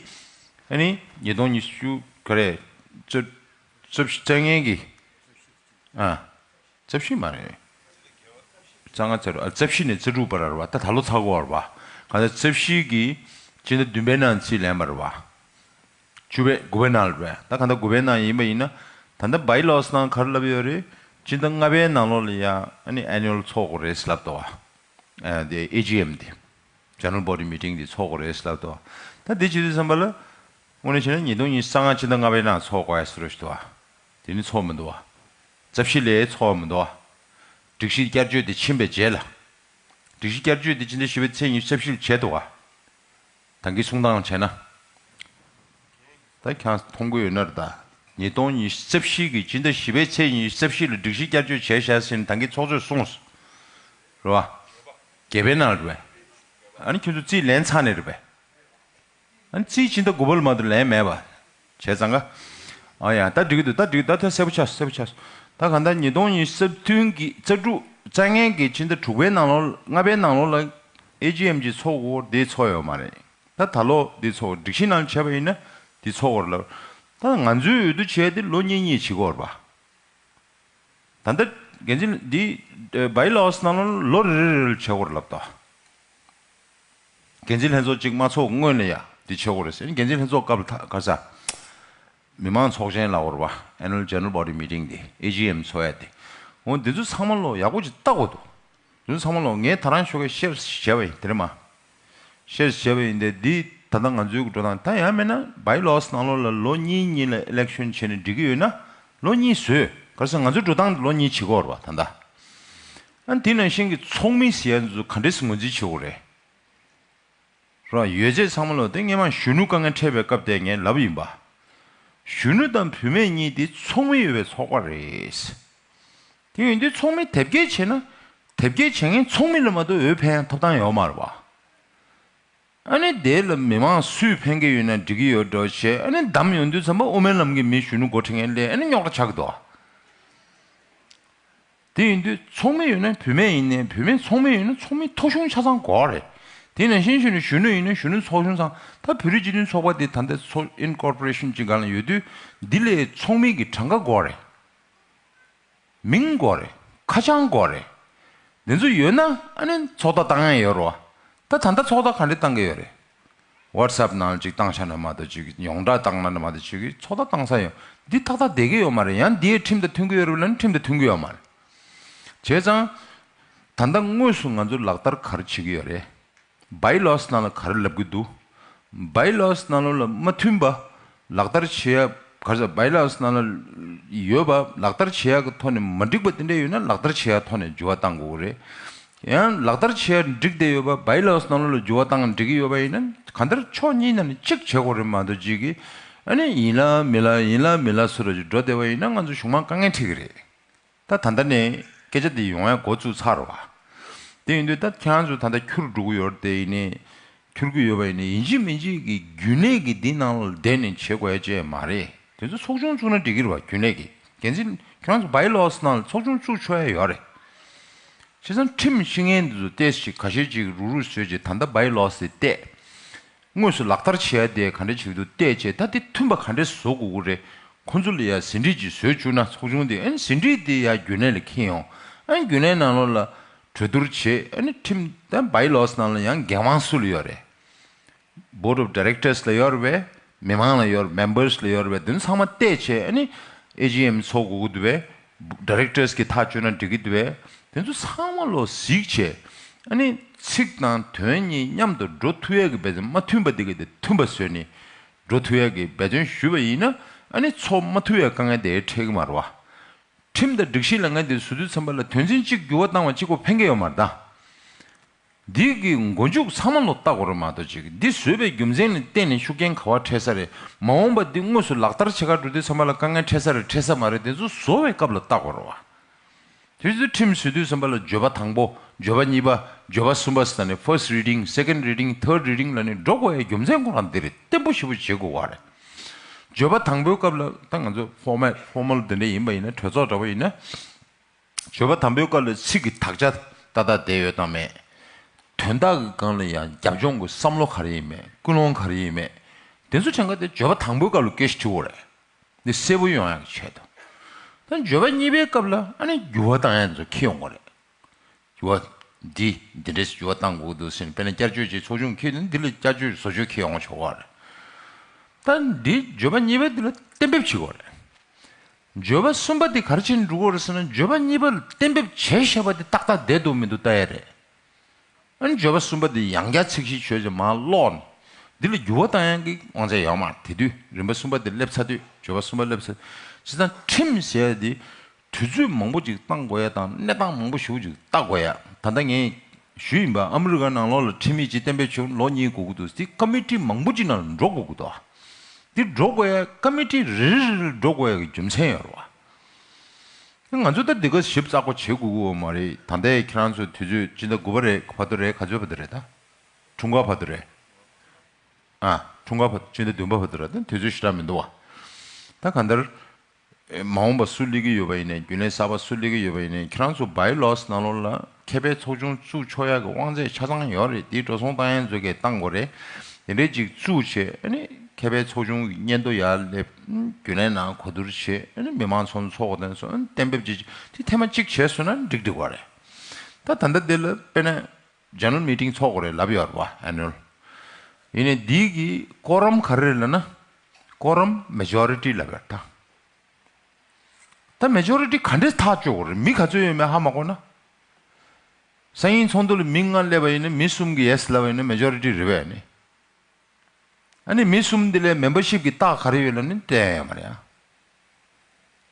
ཨ་ནི་ཉིས་སྟོང་ཉི་ཤུ་ག་རེ་རྩ་རྩ་བཞི་རྩ་ལྔའི་གི་ཨ། རྩ་བཞི་མ་རེད། རྩ་ལྔ་རྩ་དྲུག་ཨ་རྩ་བཞི་ནས་རྩ་དྲུག་བར་རེད་པ། ད་ད་ལོ་ཚར་གོ་རེད་པ། གང་ལྟར་རྩ་བཞི་གི་སྤྱི་ཟླ་བདུན་པའི་ནང་རྩིས་ལེན་པ་རེད་པ། བཅུ་པའི་དགུ་པའི་ནང་རེད་པས། ད་གང་ལྟར་དགུ་པའི་ནང་ཡིན་པ་ཡིན་ན། ད་ལྟ་བའི་ལོ་སི་ནང་ག་རེ་ལབ་ཡོད་རེད། སྤྱི་ཟླ་ལྔ་པའི་ནང་ལོགས་ལ་ཡ་ཨ་ནི་ཨེ་ནུ་ཨལ་ཚོགས་དགོས་རེད་ལབ་འདུག་བ། ཨ་དེ་ཨེ་ཇི་ཨེམ་དེ། General Body Meeting དེ་ཚོགས་དགོས་རེད་ལབ་འདུག་ད་དེ་བྱེད་དུས་ཙམ་པ་ལ། དངོས་གནས་བྱས་ན་ཉིས་སྟོང་ཉི་ཤུ་རྩ་ལྔ་སྤྱི་ཟླ་ལྔ་པའི་ནང་ཚོགས་དགོས་ཡ་ཟེར་རོ་ཞིག་འདུག་བ། དེ་ནི་ཚོགས་མི་འདུག་བ། རྩ་བཞི་ལས་ཚོགས་མི་འདུག་བ། སྒྲིག་གཞི་བསྐྱར་བཅོས་དེ་ཕྱིན་པའི་རྗེས་ལ། སྒྲིག་གཞི་བསྐྱར་བཅོས་དེ་སྤྱི་ཟླ་བཞི་པའི་ཚེས་ཉི་ཤུ་རྩ་བཞི་ལ་བྱས་འདུག་བ། ད་གིན་གསུང་སྟངས་བྱས་ན། ད་ཁྱང་མཐོང་གི་ཡོད་ན་རེད་ད། ཉིས་སྟོང་ཉི་ཤུ་རྩ་བཞི་གི་སྤྱི་ཟླ་བཞི་པའི་ཚེས་ཉི་ཤུ་རྩ་བཞི་ལ་སྒྲིག་གཞི་བསྐྱར་བཅོས་བྱས་བཞག་ཟིན་ད་གིན་ཚོགས་གཙོས་གསུངས། རེད་བ། བརྒྱད་པའི་ནང་རེད་པས། ཨ་ནི་ཁྱོད་ཚོ་རྩིས་ལེན་ཚར་ནས་རེད་པས། ཨ་ནི་རྩིས་སྤྱི་ཟླ་དགུ་པ་ལ་མ་གཏོགས་ལེན་མེད་པ། བྱས་ཙང་ཀ་ཨ་ཡ་ད་འགྲིག་གི་འདུག་ད་འགྲིག་ད་ད་གསལ་པོ་ཆགས་གསལ་པོ་ཆགས། ད་གང་ལྟར་ཉིས་སྟོང་ཉི་ཤུ་རྩ་བདུན་གི་རྩ་དྲུག་རྩ་ལྔའི་གི་སྤྱི་ཟླ་དྲུག་པའི་ནང་ལོགས་ལྔ་པའི་ནང་ལོགས་ལ་ཨེ་ཇི་ཨེམ་ཅིག་ཚོགས་དགོས་འདི་ཚོགས་ཡོད་མ་རེད། ད་ད་ལོ་འདི་ཚོགས་སྒྲིག་གཞི་ནང་བྱས་པ་ཡིན་ན་འདི་ཚོགས་དགོས་རེད་ལབ། ད་ང་ཚོའི་འོས་བསྡུ་བྱས་ཏེ་ལོ་གཉིས་གཉིས་བྱེད་དགོས་རེད་པ། ད་ལྟ་འགན་འཛིན་འདི་བའི་ལོ་སི་ནང་ལོ་ལོ་རེ་རེ་རེ་ལ་བྱེད་དགོས་རེད་ལབ་ད། འགན་འཛིན་ལྷན་ཚོགས་གཅིག་མ་ཚོགས་སྔོན་ལ་ཡ་འདི་བྱེད་དགོས་རེད་ཟེར། འགན་འཛིན་ལྷན་ཚོགས་སྐབས་ལ་ད་ག་ས། མི་མང་ཚོགས་ཆེན་ལབ་དགོས་རེད་པ། Annual General Body Meeting འདི་ཨེ་ཇི་ཨེམ་ཚོགས་ཡ་དེ། འོ་འདི་ཚོ་ཚང་མ་ལོ་ཡག་པོ་ཅིག་ལྟ་དགོས་འདུག་འདི་ཚོ་ཚང་མ་ལོ་ངས་ད་རང་ཞོགས་ཀས་ཤེར་བྱས་པ་ཡིན་དེ་རེད་མ། ཤེར་བྱས་པ་ཡིན་ཏེ་འདི་ད་ལྟ་ང་ཚོའི་འགྲོ་སྟངས་ད་ཡང་མིན་ན་བའི་ལོ་སི་ནང་ལོགས་ལ་ལོ་གཉིས་གཉིས་ལ་ཨི་ལེག་ཤོན་བྱས་ནས་འགྲིག་གི་ཡོད་ན་ལོ་གཉིས་བཟོས། ག་རེ་ཟེར་ང་ཚོའི་འགྲོ་སྟངས་འདི་ལོ་གཉིས་བྱེད་ཀྱི་ཡོད་རེད་པ་ད་ལྟ། ཨ་དེ་ནང་བཞིན་གྱི་ཚོགས་མི་ཟེར་ཡ་ཚོ་ག་འདྲས་སེ་ངོས་འཛིན་བྱེད་དགོས་རེད། རོ་ཡོད་ཚད་ཚང་མ་ལོ་དེ་སྔས་མ་གཞོན་ནུ་དཀའ་ངལ་འཕྲད་པའི་སྐབས་དེ་ངས་ལབ་ཡིན་པ། གཞོན་ནུ་དང་བུད་མེད་གཉིས་དེ་ཚོགས་མི་ཡོད་པའི་ཚོགས་པ་རེད། དེ་ཡིན་དུས་ཚོགས་མི་དེབ་སྐྱེལ་བྱས་ན་དེབ་སྐྱེལ་བྱེད་མཁན་ཚོགས་མི་ལ་མ་གཏོགས་འོས་འཕེན་ཡང་ཐོབ་ཐང་ཡོད་མ་རེད་པ། ཨ་ནི་དེ་ལ་མི་མང་སུས་འཕེན་གྱི་ཡོད་ན་འགྲིག་གི་ཡོད་འགྲོ་བྱས་ཨ་ནི་བདམས་ཡོང་དུས་ཙམ་པ་དབུ་མའི་ལམ་གྱི་མི་གཞོན་ནུ་འགོ་ཁྲིད་མཁན་ལས་ཨ་ནི་རྙོག་དྲ་ཆགས་ཀྱི་འདུག་དེ་ཡིན་དུས་ཚོགས་མི་ཡོད་ན་བུད་མེད་ཡིན་ནའི་བུད་མེད་ཚོགས་མི་ཡོད་ན་ཚོགས་མི་ཐོ་གཞུང་ཆ་ཚང་དགོས་རེད། དེ་ནང་བཞིན་གཞོན་ནུ་གཞོན་ནུ་ཡིན་ན་གཞོན་ནུ་ཚོགས་གཞོན་ཚང་ད་བོད་རིགས་སྤྱི་མཐུན་ཚོགས་པ་དེ་ད་ལྟ་ཚོགས་ཨིན་ཀོར་པོ་རེ་ཤན་ཅིག་སྒང་ལ་ཡོད་དུས་འདི་ལས་ཚོགས་མི་གི་གྲངས་ཀ་དགོས་རེད། མིང་དགོས་རེད། ཁ་བྱང་དགོས་རེད། འདི་ཚོ་ཡོད་ན་ཨ་ནི་ཚོགས་བརྡ་བཏང་ཡ་ཡོད་རེད་བ། ད་ད་ལྟ་ཚོགས་བརྡ་ག་འདྲས་བཏང་གི་ཡོད་རེད། WhatsApp་ནང་ལ་ཅིག་བཏང་ཤག་ན་མ་གཏོགས་ཅིག་ཡོངས་གྲགས་བཏང་ན་ན་མ་གཏོགས་ཅིག་ཚོགས་བརྡ་བཏང་ས་ཡོད། འདི་ཏག་ཏག་བསྡད་ཀྱི་ཡོད་མ་རེད། ཡང་འདིའི་ཁྲིམས་དང་མཐུན་གྱི་ཡོད་རེད་ལབ་ན་ཁྲིམས་དང་མཐུན་གྱི་ཡོད་མ་རེད། བྱས་ཙང་། ད་ལྟ་དངོས་སུ་ང་ཚོ་ལག་བསྟར་ག་རེ་བྱེད་ཀྱི་ཡོད་རེད། བའི་ལོ་སི་ནང་ལ་ག་རེ་ལབ་ཀྱི་འདུག་བའི་ལོ་སི་ནང་ལོགས་ལ་མ་མཐུན་པ། ལག་བསྟར་བྱེད་ཡ་ག་རེ་ཟེར་བའི་ལོ་སི་ནང་ལ་ཡོད་པ་ལག་བསྟར་བྱེད་ཡ་གི་ཐོག་ནས་མ་འགྲིག་པ་དེ་འདྲ་ཡོད་ན་ལག་བསྟར་བྱེད་ཡ་ཐོག་ནས་འགྱུར་བ་བཏང་དགོས་ཀྱི་རེད། ཡང་ལག་བསྟར་བྱེད་ཡ་འགྲིག་བསྡད་ཡོད་པ་བའི་ལོ་སི་ནང་ལོགས་ལ་འགྱུར་བ་བཏང་འགྲིག་གི་ཡོད་པ་ཡིན་ན་གང་ལྟར་ཕྱོགས་གཉིས་ནང་ནས་གཅིག་བྱེད་དགོས་རེད་མ་གཏོགས་གཅིག་གིས་ཨ་ནི་ཡིན་ལ་མིན་ལ་ཡིན་ལ་མིན་ལ་སུ་ར་ཅིག་འགྲོ་བསྡད་པ་ཡིན་ན་ང་ཚོ་གཞུང་མང་དཀའ་ངལ་འཕྲད་ཀྱི་རེད། ད་ད་ལྟ་ནས་སྐད་ཆ་འདི་ཡོང་ཡ་འགོ་བཙུགས་ཚར་བ། དེ་ཡིན་དུས་ད་ཁྱེད་རང་ཚོ་ད་ལྟ་ཁྱུར་འགྲོ་གི་ཡོད་རེད་དེ་ཡིན་ནའི། ཁྱུར་གི་ཡོད་པ་ཡིན་ནའི་ཡིན་གཅིག་མིན་གཅིག་གི་རྒྱུན་ལས་ཀྱི་འདི་ནང་ལ་བསྡད་ནས་བྱེད་དགོས་ཡ་ཅིག་མ་རེད། དེ་ཚོ་ཚོགས་ཆུང་བཙུགས་ན་འགྲིག་གི་རེད་བ་རྒྱུན་ལས་ཀྱི། འགན་འཛིན་ཁྱེད་རང་ཚོ་བའི་ལོ་སི་ནང་ལ་ཚོགས་ཆུང་བཙུགས་ཆོག་ཡ་ཡོད་རེད། བྱས་ཙང་ཁྲིམས་ཤེས་མཁན་འདི་ཚོ་ཏོག་ཙམ་ཞིག་ཁ་ཤས་ཅིག་རུག་རུག་བཟོས་བྱས། ད་ལྟ་བའི་ལོ་སི་དེ་བལྟས། དངོས་སུ་ལག་བསྟར་བྱེད་ཡ་དེ་ག་འདྲ་བྱེད་ཀྱི་འདུག་བལྟས་བྱས། ད་དེ་མཐུན་པ་ག་འདྲ་བཟོ་དགོས་ཀྱི་རེད། ཁོ་ཚོ་ལ་ཡ་ཟིན་བྲིས་ཅིག་བཟོས་བཅུག་ན། ཚོགས་ཆུང་དེ་ཨ་ནི་ཟིན་བྲིས་དེ་ཡ་རྒྱུན་ལས་ལ་འཁྱེར་ཡོང་། ཨ་ནི་རྒྱུན་ལས་ནང་ལོགས་ལ་གྲོས་བསྡུར་བྱེད། ཨ་ནི་ཁྲིམས་དང་བའི་ལོ་སི་ནང་ལ་ཡང་འགན་དབང་སུ་ལ་ཡོད་རེད། Board of Directors ལ་ཡོད་རེད་པས། མི་མང་ལ་ཡོད་རེད། Members ལ་ཡོད་རེད་པས། དེ་ཚོ་ཚང་མ་བལྟས་བྱས། ཨ་ནི་ཨེ་ཇི་ཨེམ་ཚོགས་དགོས་ཀྱི་འདུག་པས། Directors གིས་ཐག་གཅོད་ན་འགྲིག་གི་འདུག་པས། དེ་ཚོ་ཚང་མ་ལོ་གཟིགས་བྱས། ཨ་ནི་ཚིག་དང་དོན་གཉིས་མཉམ་དུ་འགྲོ་ཐུབ་ཡས་ཀྱི་འབད་བརྩོན། མ་མཐུན་པ་དེ་ག་དེ་མཐུན་པ་བཟོས་ནས་འགྲོ་ཐུབ་ཡས་ཀྱི་འབད་བརྩོན་ཞུས་པ་ཡིན་ན། ཨ་ནི་ཚོགས་མ་ཐུབ་ཡས་དཀའ་ངལ་དེ་འཕྲད་ཀྱི་མ་རེད་པ། ཁྲིམས་དང་སྒྲིག་གཞི་ལ་ངས་འདི་བཟོ་དུས་ཙམ་པ་ལ་དོན་ཚན་གཅིག་འགྱུར་བ་བཏང་བ་གཅིག་པོ་ཕན་གྱི་ཡོད་མ་རེད་ད། འདི་གི་མགོ་མཇུག་ཚང་མ་ལོ་ལྟ་དགོས་རེད་མ་གཏོགས། ཅིག་འདི་བཟོས་པའི་རྒྱུ་མཚན་ལ་བརྟེན་ནས་ཤུགས་རྐྱེན་ག་པར་འཕྲད་ས་རེད། མ་འོངས་པ་འདི་དངོས་སུ་ལག་བསྟར་བྱེད་གར་འགྲོ་དུས་ཙམ་པ་ལ་དཀའ་ངལ་འཕྲད་ས་རེད་འཕྲད་ས་མ་རེད། དེ་ཚོ་བཟོ་བའི་སྐབས་ལ་ལྟ་དགོས་རེད་པ། དེ་ཚོ་ཁྲིམས་བཟོ་དུས་ཙམ་པ་ལ་འགྱོད་པ་དང་པོ། འགྱོད་པ་གཉིས་པ། འགྱོད་པ་གསུམ་པ་ཟེར་ནས་first reading, second reading, third reading ལ་ནི་འགྲོ་དགོས་ཡའི་རྒྱུ་མཚན་ཁོ་རང་འདི་རེད། བརྟན་པོ་ཞེ་པོ་བྱེད་དགོས་པ་རེད། འགྱོད་པ་དང་པོའི་སྐབས་ལ་ད་ང་ཚོ་ཕོར་མལ་ཕོར་མལ་འདི་འདྲ་ཡིན་པ་ཡིན་ན། གྲོས་ཚོགས་འདྲ་པོ་ཡིན་ན། འགྱོད་པ་དང་པོའི་སྐབས་ལ་ཚིག་གི་དག་ཆ་ཏག་ཏག་བསྡད་ཡོད་དམ་མེད། དོན་དག་གི་སྒང་ལ་ཡང་རྒྱབ་ལྗོངས་ཀྱི་བསམ་བློ་ག་རེ་ཡིན་མེད། ཀུན་སློང་ག་རེ་ཡིན་མེད། དེ་ཚོ་ཕྲན་ག་དེ་འགྱོད་པ་དང་པོའི་སྐབས་ལ་སྐད་ཆ་དྲི་དགོས་རེད། འདི་གསལ་པོ་ཡོང་ཡག་གི་ཆེད་དུ། ད་འགྱོད་པ་གཉིས་པའི་སྐབས་ལ་ཨ་ནི་འགྱུར་བ་བཏང་ཡག་ཚོ་འཁྱེར་ཡོང་གི་རེད། འགྱུར་བ་འདི་འདི་འདྲས་འགྱུར་བ་བཏང་དགོས་འདུག་ཟེར་ནས། དཔེར་ན་བསྐྱར་བཅོས་ཀྱི་ཚོགས་ཆུང་འཁྱེར་ནས་འདི་ལ་བསྐྱར་བཅོས་བཟོ་བཅོས་འཁྱེར་ཡོང་ཆོག་གི་རེད། ད་འདི་འགྱོད་པ་གཉིས་པའི་འདི་ལ་གཏན་འབེབས་བྱེད་དགོས་རེད། འགྱོད་པ་གསུམ་པ་འདི་ག་རེ་བྱས་ནས་འགྲོ་གི་རེད་ཟེར་ན། འགྱོད་པ་གཉིས་པ་ལ་གཏན་འབེབས་བྱས་བཞག་པ་འདི་ཏག་ཏག་བསྡད་འདུག་མི་འདུག་ལྟ་ཡ་རེད། ཨ་ནི་འགྱོད་པ་གསུམ་པ་འདི་ཡང་བསྐྱར་ཚིག་གཞི་བྱས་བྱས་མར་ཀློག་ནས། འདི་ལ་འགྱུར་བ་བཏང་ཡག་གི་དབང་ཆ་ཡོད་མ་རེད། དེ་དུས་རིམ་པ་གསུམ་པ་འདི་སླེབས་ཚར་དུས། འགྱོད་པ་གསུམ་པ་སླེབས་ཚར། བྱས་ཙང་ཁྲིམས་ཟེར་ཡ་འདི་དུས་ཚོད་མང་པོ་ཅིག་བཏང་དགོས་ཡ་དང་། གནས་སྟངས་མང་པོ་ཞེ་པོ་ཅིག་བལྟ་དགོས་ཡ། ད་ལྟ་ངས་ཞུས་ཡིན་པ། ཨ་མི་རི་ཀ་ནང་ལོགས་ལ་ཁྲིམས་ཡིག་ཅིག་གཏན་འབེབས་བྱུང་། ལོ་གཉིས་འགོར་གྱི་འདུག། འདི་ཀ་མི་ཊི་མང་པོ་ཅིག་ནང་ལ་འགྲོ་དགོས་ཀྱི་འདུག། འདི་འགྲོ་དགོས་ཡ། ཀ་མི་ཊི་རེ་རེ་རེ་རེ་འགྲོ་དགོས་ཡ་གི་རྒྱུ་མཚན་ཡོད་རེད་པ། ང་ཚོ་ད་འདི་ག་ཞིབ་ཚགས་པོ་བྱེད་དགོས་ཀྱི་ཡོད་མ་རེད། ད་ལྟའི་ཁྱེད་རང་ཚོ་དུས་ཚོད་སྤྱི་ཟླ་དགུ་པ་རེད། བར་དུ་རེད། ག་ཚོད་བར་དུ་རེད་ད། འཁྲུངས་སྐར་བར་དུ་རེད། ཨ། འཁྲུངས་སྐར་བར་དུ། སྤྱི་ཟླ་བདུན་པ་བར་དུ་རེད། ད་དུས་ཚོད་ཞེ་དྲག་མི་འདུག་པ། ད་གང་ལྟར། ཨེ། མ་འོངས་པ་སུ་སླེབས་ཀྱི་ཡོད་པ་ཡིན་ནའི། རྒྱུན་ལས་གསར་པ་སུ་སླེབས་ཀྱི་ཡོད་པ་ཡིན་ནའི། ཁྱེད་རང་ཚོ་བའི་ལོ་སི་ནང་ལོགས་ལ་མཁས་པའི་ཚོགས་ཆུང་བཙུགས་ཆོག་ཡག་གི་དབང་ཚད་ཆ་ཚང་ཡོད་རེད། དེ་འགྲོ་སོང་བཏང་ཡག་ཚོ་གིས་བཏང་དགོས་རེད། དེ་འདྲས་ཅིག་བཙུགས་བྱས། ཨ་ནི་མཁས་པའི་ཚོགས་ཆུང་གི་སྙན་ཐོ་ཡར་སླེབས། རྒྱུན་ལས་ནང་གོ་བསྡུར་བྱས། ཨ་ནི་མི་མང་ཚོགས་འདུ་ཚོགས་དགོས་དོན་སོགས། ཨ་ནི་གཏན་འབེབས་ཅིག་དེ་ཐེངས་མ་གཅིག་བྱས་སོང་ན་འགྲིག་འགྲིག་པ་རེད། ད་ད་ལྟ་འདི་ལ་དཔེར་ན་ཇེ་ནེ་རལ་མི་ཊིང་ཚོགས་དགོས་རེད་ལབ་ཡོད་རེད་པ། ཨེ་ནུ་ཨལ། ཡིན་ནའི་འདི་གི་ཀོ་རམ་ག་རེ་རེད་ལབ་ན། ཀོ་རམ་མེ་ཇོ་རི་ཊི་ལབ་ཡོད་རེད་ད། ད་མེ་ཇོ་རི་ཊི་ག་འདྲས་ཐག་གཅོད་དགོས་རེད། མི་ག་ཚོད་ཡོད་མེད་ཧ་མ་གོ་ན། སང་ཉིན་ཚོགས་འདུ་ལ་མི་ལྔ་སླེབས་པ་ཡིན་ན། མི་གསུམ་གྱིས་ཡེ་སི་ལབ་པ་ཡིན་ན་མེ་ཇོ་རི་ཊི་རེད་པས་ནི། ཨ་ནི་མི་གསུམ་འདི་ལ་མེམ་བར་ཤིབ་ཀྱི་རྟགས་ག་རེ་ཡོད་ལབ་ན་སྤྲད་ཡ་ཡོད་མ་རེད་ཨ།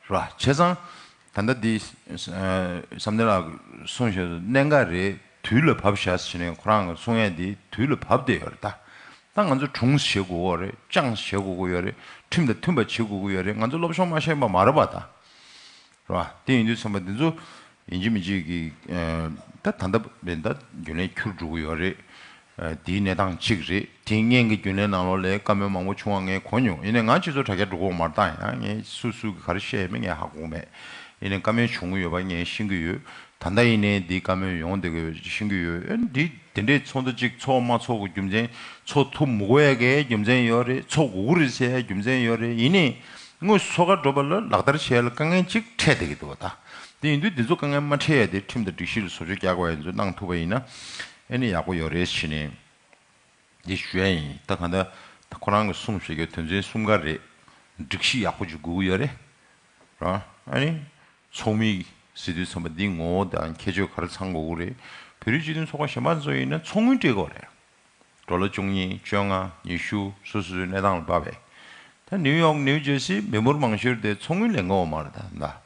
རེད་པ། བྱས་ཙང་ད་ལྟ་འདི་ཨ་བསམ་གཏན་ལགས་གསུངས་བཞག་གནད་འགག་རེད། དུས་ལ་བབས་བཞག་ཟེར་ནས་ཁོ་རང་གིས་གསུང་ཡ་འདི་དུས་ལ་བབས་བསྡད་ཡོད་རེད་ད། ད་ང་ཚོ་གྲོངས་བྱེད་དགོས་ཀྱི་ཡོད་རེད། བཅངས་བྱེད་དགོས་ཀྱི་ཡོད་རེད། ཁྲིམས་དང་མཐུན་པ་བྱེད་དགོས་ཀྱི་ཡོད་རེད། ང་ཚོ་སློབ་སྦྱོང་མ་ཤེས་པ་མ་རེད་པ་ད། རེད་པ། དེ་ཡིན་དུས་ཙམ་པ་འདི་ཚོ་ཡིན་གཅིག་མིན་གཅིག་གི་ཨ་ད་ད་ལྟ་བས་ད་རྒྱུན་ལས་འཁྱུར་འགྲོ་གི་ཡོད་རེད། ཨ་དེའི་གནས་སྟངས་གཅིག་རེད། དེ་སྔོན་གྱི་རྒྱུན་ལས་ནང་ལོགས་ལ་བཀའ་མོལ་མང་པོ་བྱུང་བ་ངས་གོ་མྱོང་། ཡིན་ནའི་ང་སྤྱི་ཚོགས་དྲ་རྒྱ་འགྲོ་གི་ཡོད་མ་རེད་ད། ཡང་ངས་སུ་སུ་གིས་ག་རེ་བཤད་ཡོད་མེད་ངས་ཧ་གོ་གི་མེད། ཡིན་ནའི་བཀའ་མོལ་བྱུང་གི་ཡོད་པ་ངས་ཤེས་ཀྱི་ཡོད། ད་ལྟ་ཡིན་ནའི་འདིའི་བཀའ་མོལ་ཡོང་བསྡད་ཀྱི་ཡོད་པ་ཤེས་ཀྱི་ཡོད། ཨ་འདི་དེ་འདྲའི་ཚོགས་འདུ་གཅིག་ཚོགས་མ་ཚོགས་ཀྱི་རྒྱུ་མཚན། ཚོགས་ཐུབ་མི་དགོས་ཡ་གི་རྒྱུ་མཚན་ཡོད་རེད། ཚོགས་དགོས་ཀྱི་རེད་ཟེར་ཡ་རྒྱུ་མཚན་ཡོད་རེད། ཡིན་ནའི་དངོས་སུ་ཚོགས་ཁར་འགྲོ་བ་ལ་ལག་བསྟར་བྱེད་ཡ་ལ་དཀའ་ངལ་ཅིག་འཕྲད་བསྡད་ཀྱི་འདུག་པ་ད། དེ་ཡིན་དུས་འདི་ཚོ་དཀའ་ངལ་མ་འཕྲད་ཡ་དེ་ཁྲིམས་དང་སྒྲིག་གཞི་ལ་བཟོ་བཅོས་རྒྱག་དགོས་ཡ་ཡིན་ཚུལ་གནང་ཐུབ་པ་ཡིན་ན་ཨ་ནི་ཡག་པོ་ཡོད་རེད་ཟེར་ནས་འདི་ཞུ་ཡ་ཡིན། ད་གང་ལྟར་ད་ཁོ་རང་གིས་གསུངས་བཞག་གི་དོན་ཚན་གསུམ་ཀ་རེད། སྒྲིག་གཞི་ཡག་པོ་ཅིག་དགོས་ཀྱི་ཡོད་རེད། ར། ཨ་ནི་ཚོགས་མི་ཟེར་དུས་ཙམ་པ་འདི་ངོ་བོ་དང་ཁྱད་ཆོས་ག་རེ་ཚང་དགོས་ཀྱི་རེད། བོད་རིགས་སྤྱི་མཐུན་ཚོགས་པ་གཞན་པ་ཚོ་ཡིན་ན་ཚོགས་དངུལ་སྤྲད་དགོས་རེད། ཌོ་ལར་བཅུ་གཉིས། བཅོ་ལྔ། ཉི་ཤུ། སོ་སོ་སོའི་གནས་སྟངས་ལ་དཔག་པའི། ད་ནིའུ་ཡོག་ནིའུ་ཇར་སི་མི་འབོར་མང་ཤོས་དེ་ཚོགས་དངུལ་ལེན་གྱི་ཡོད་མ་རེད་ད། ད་རེད་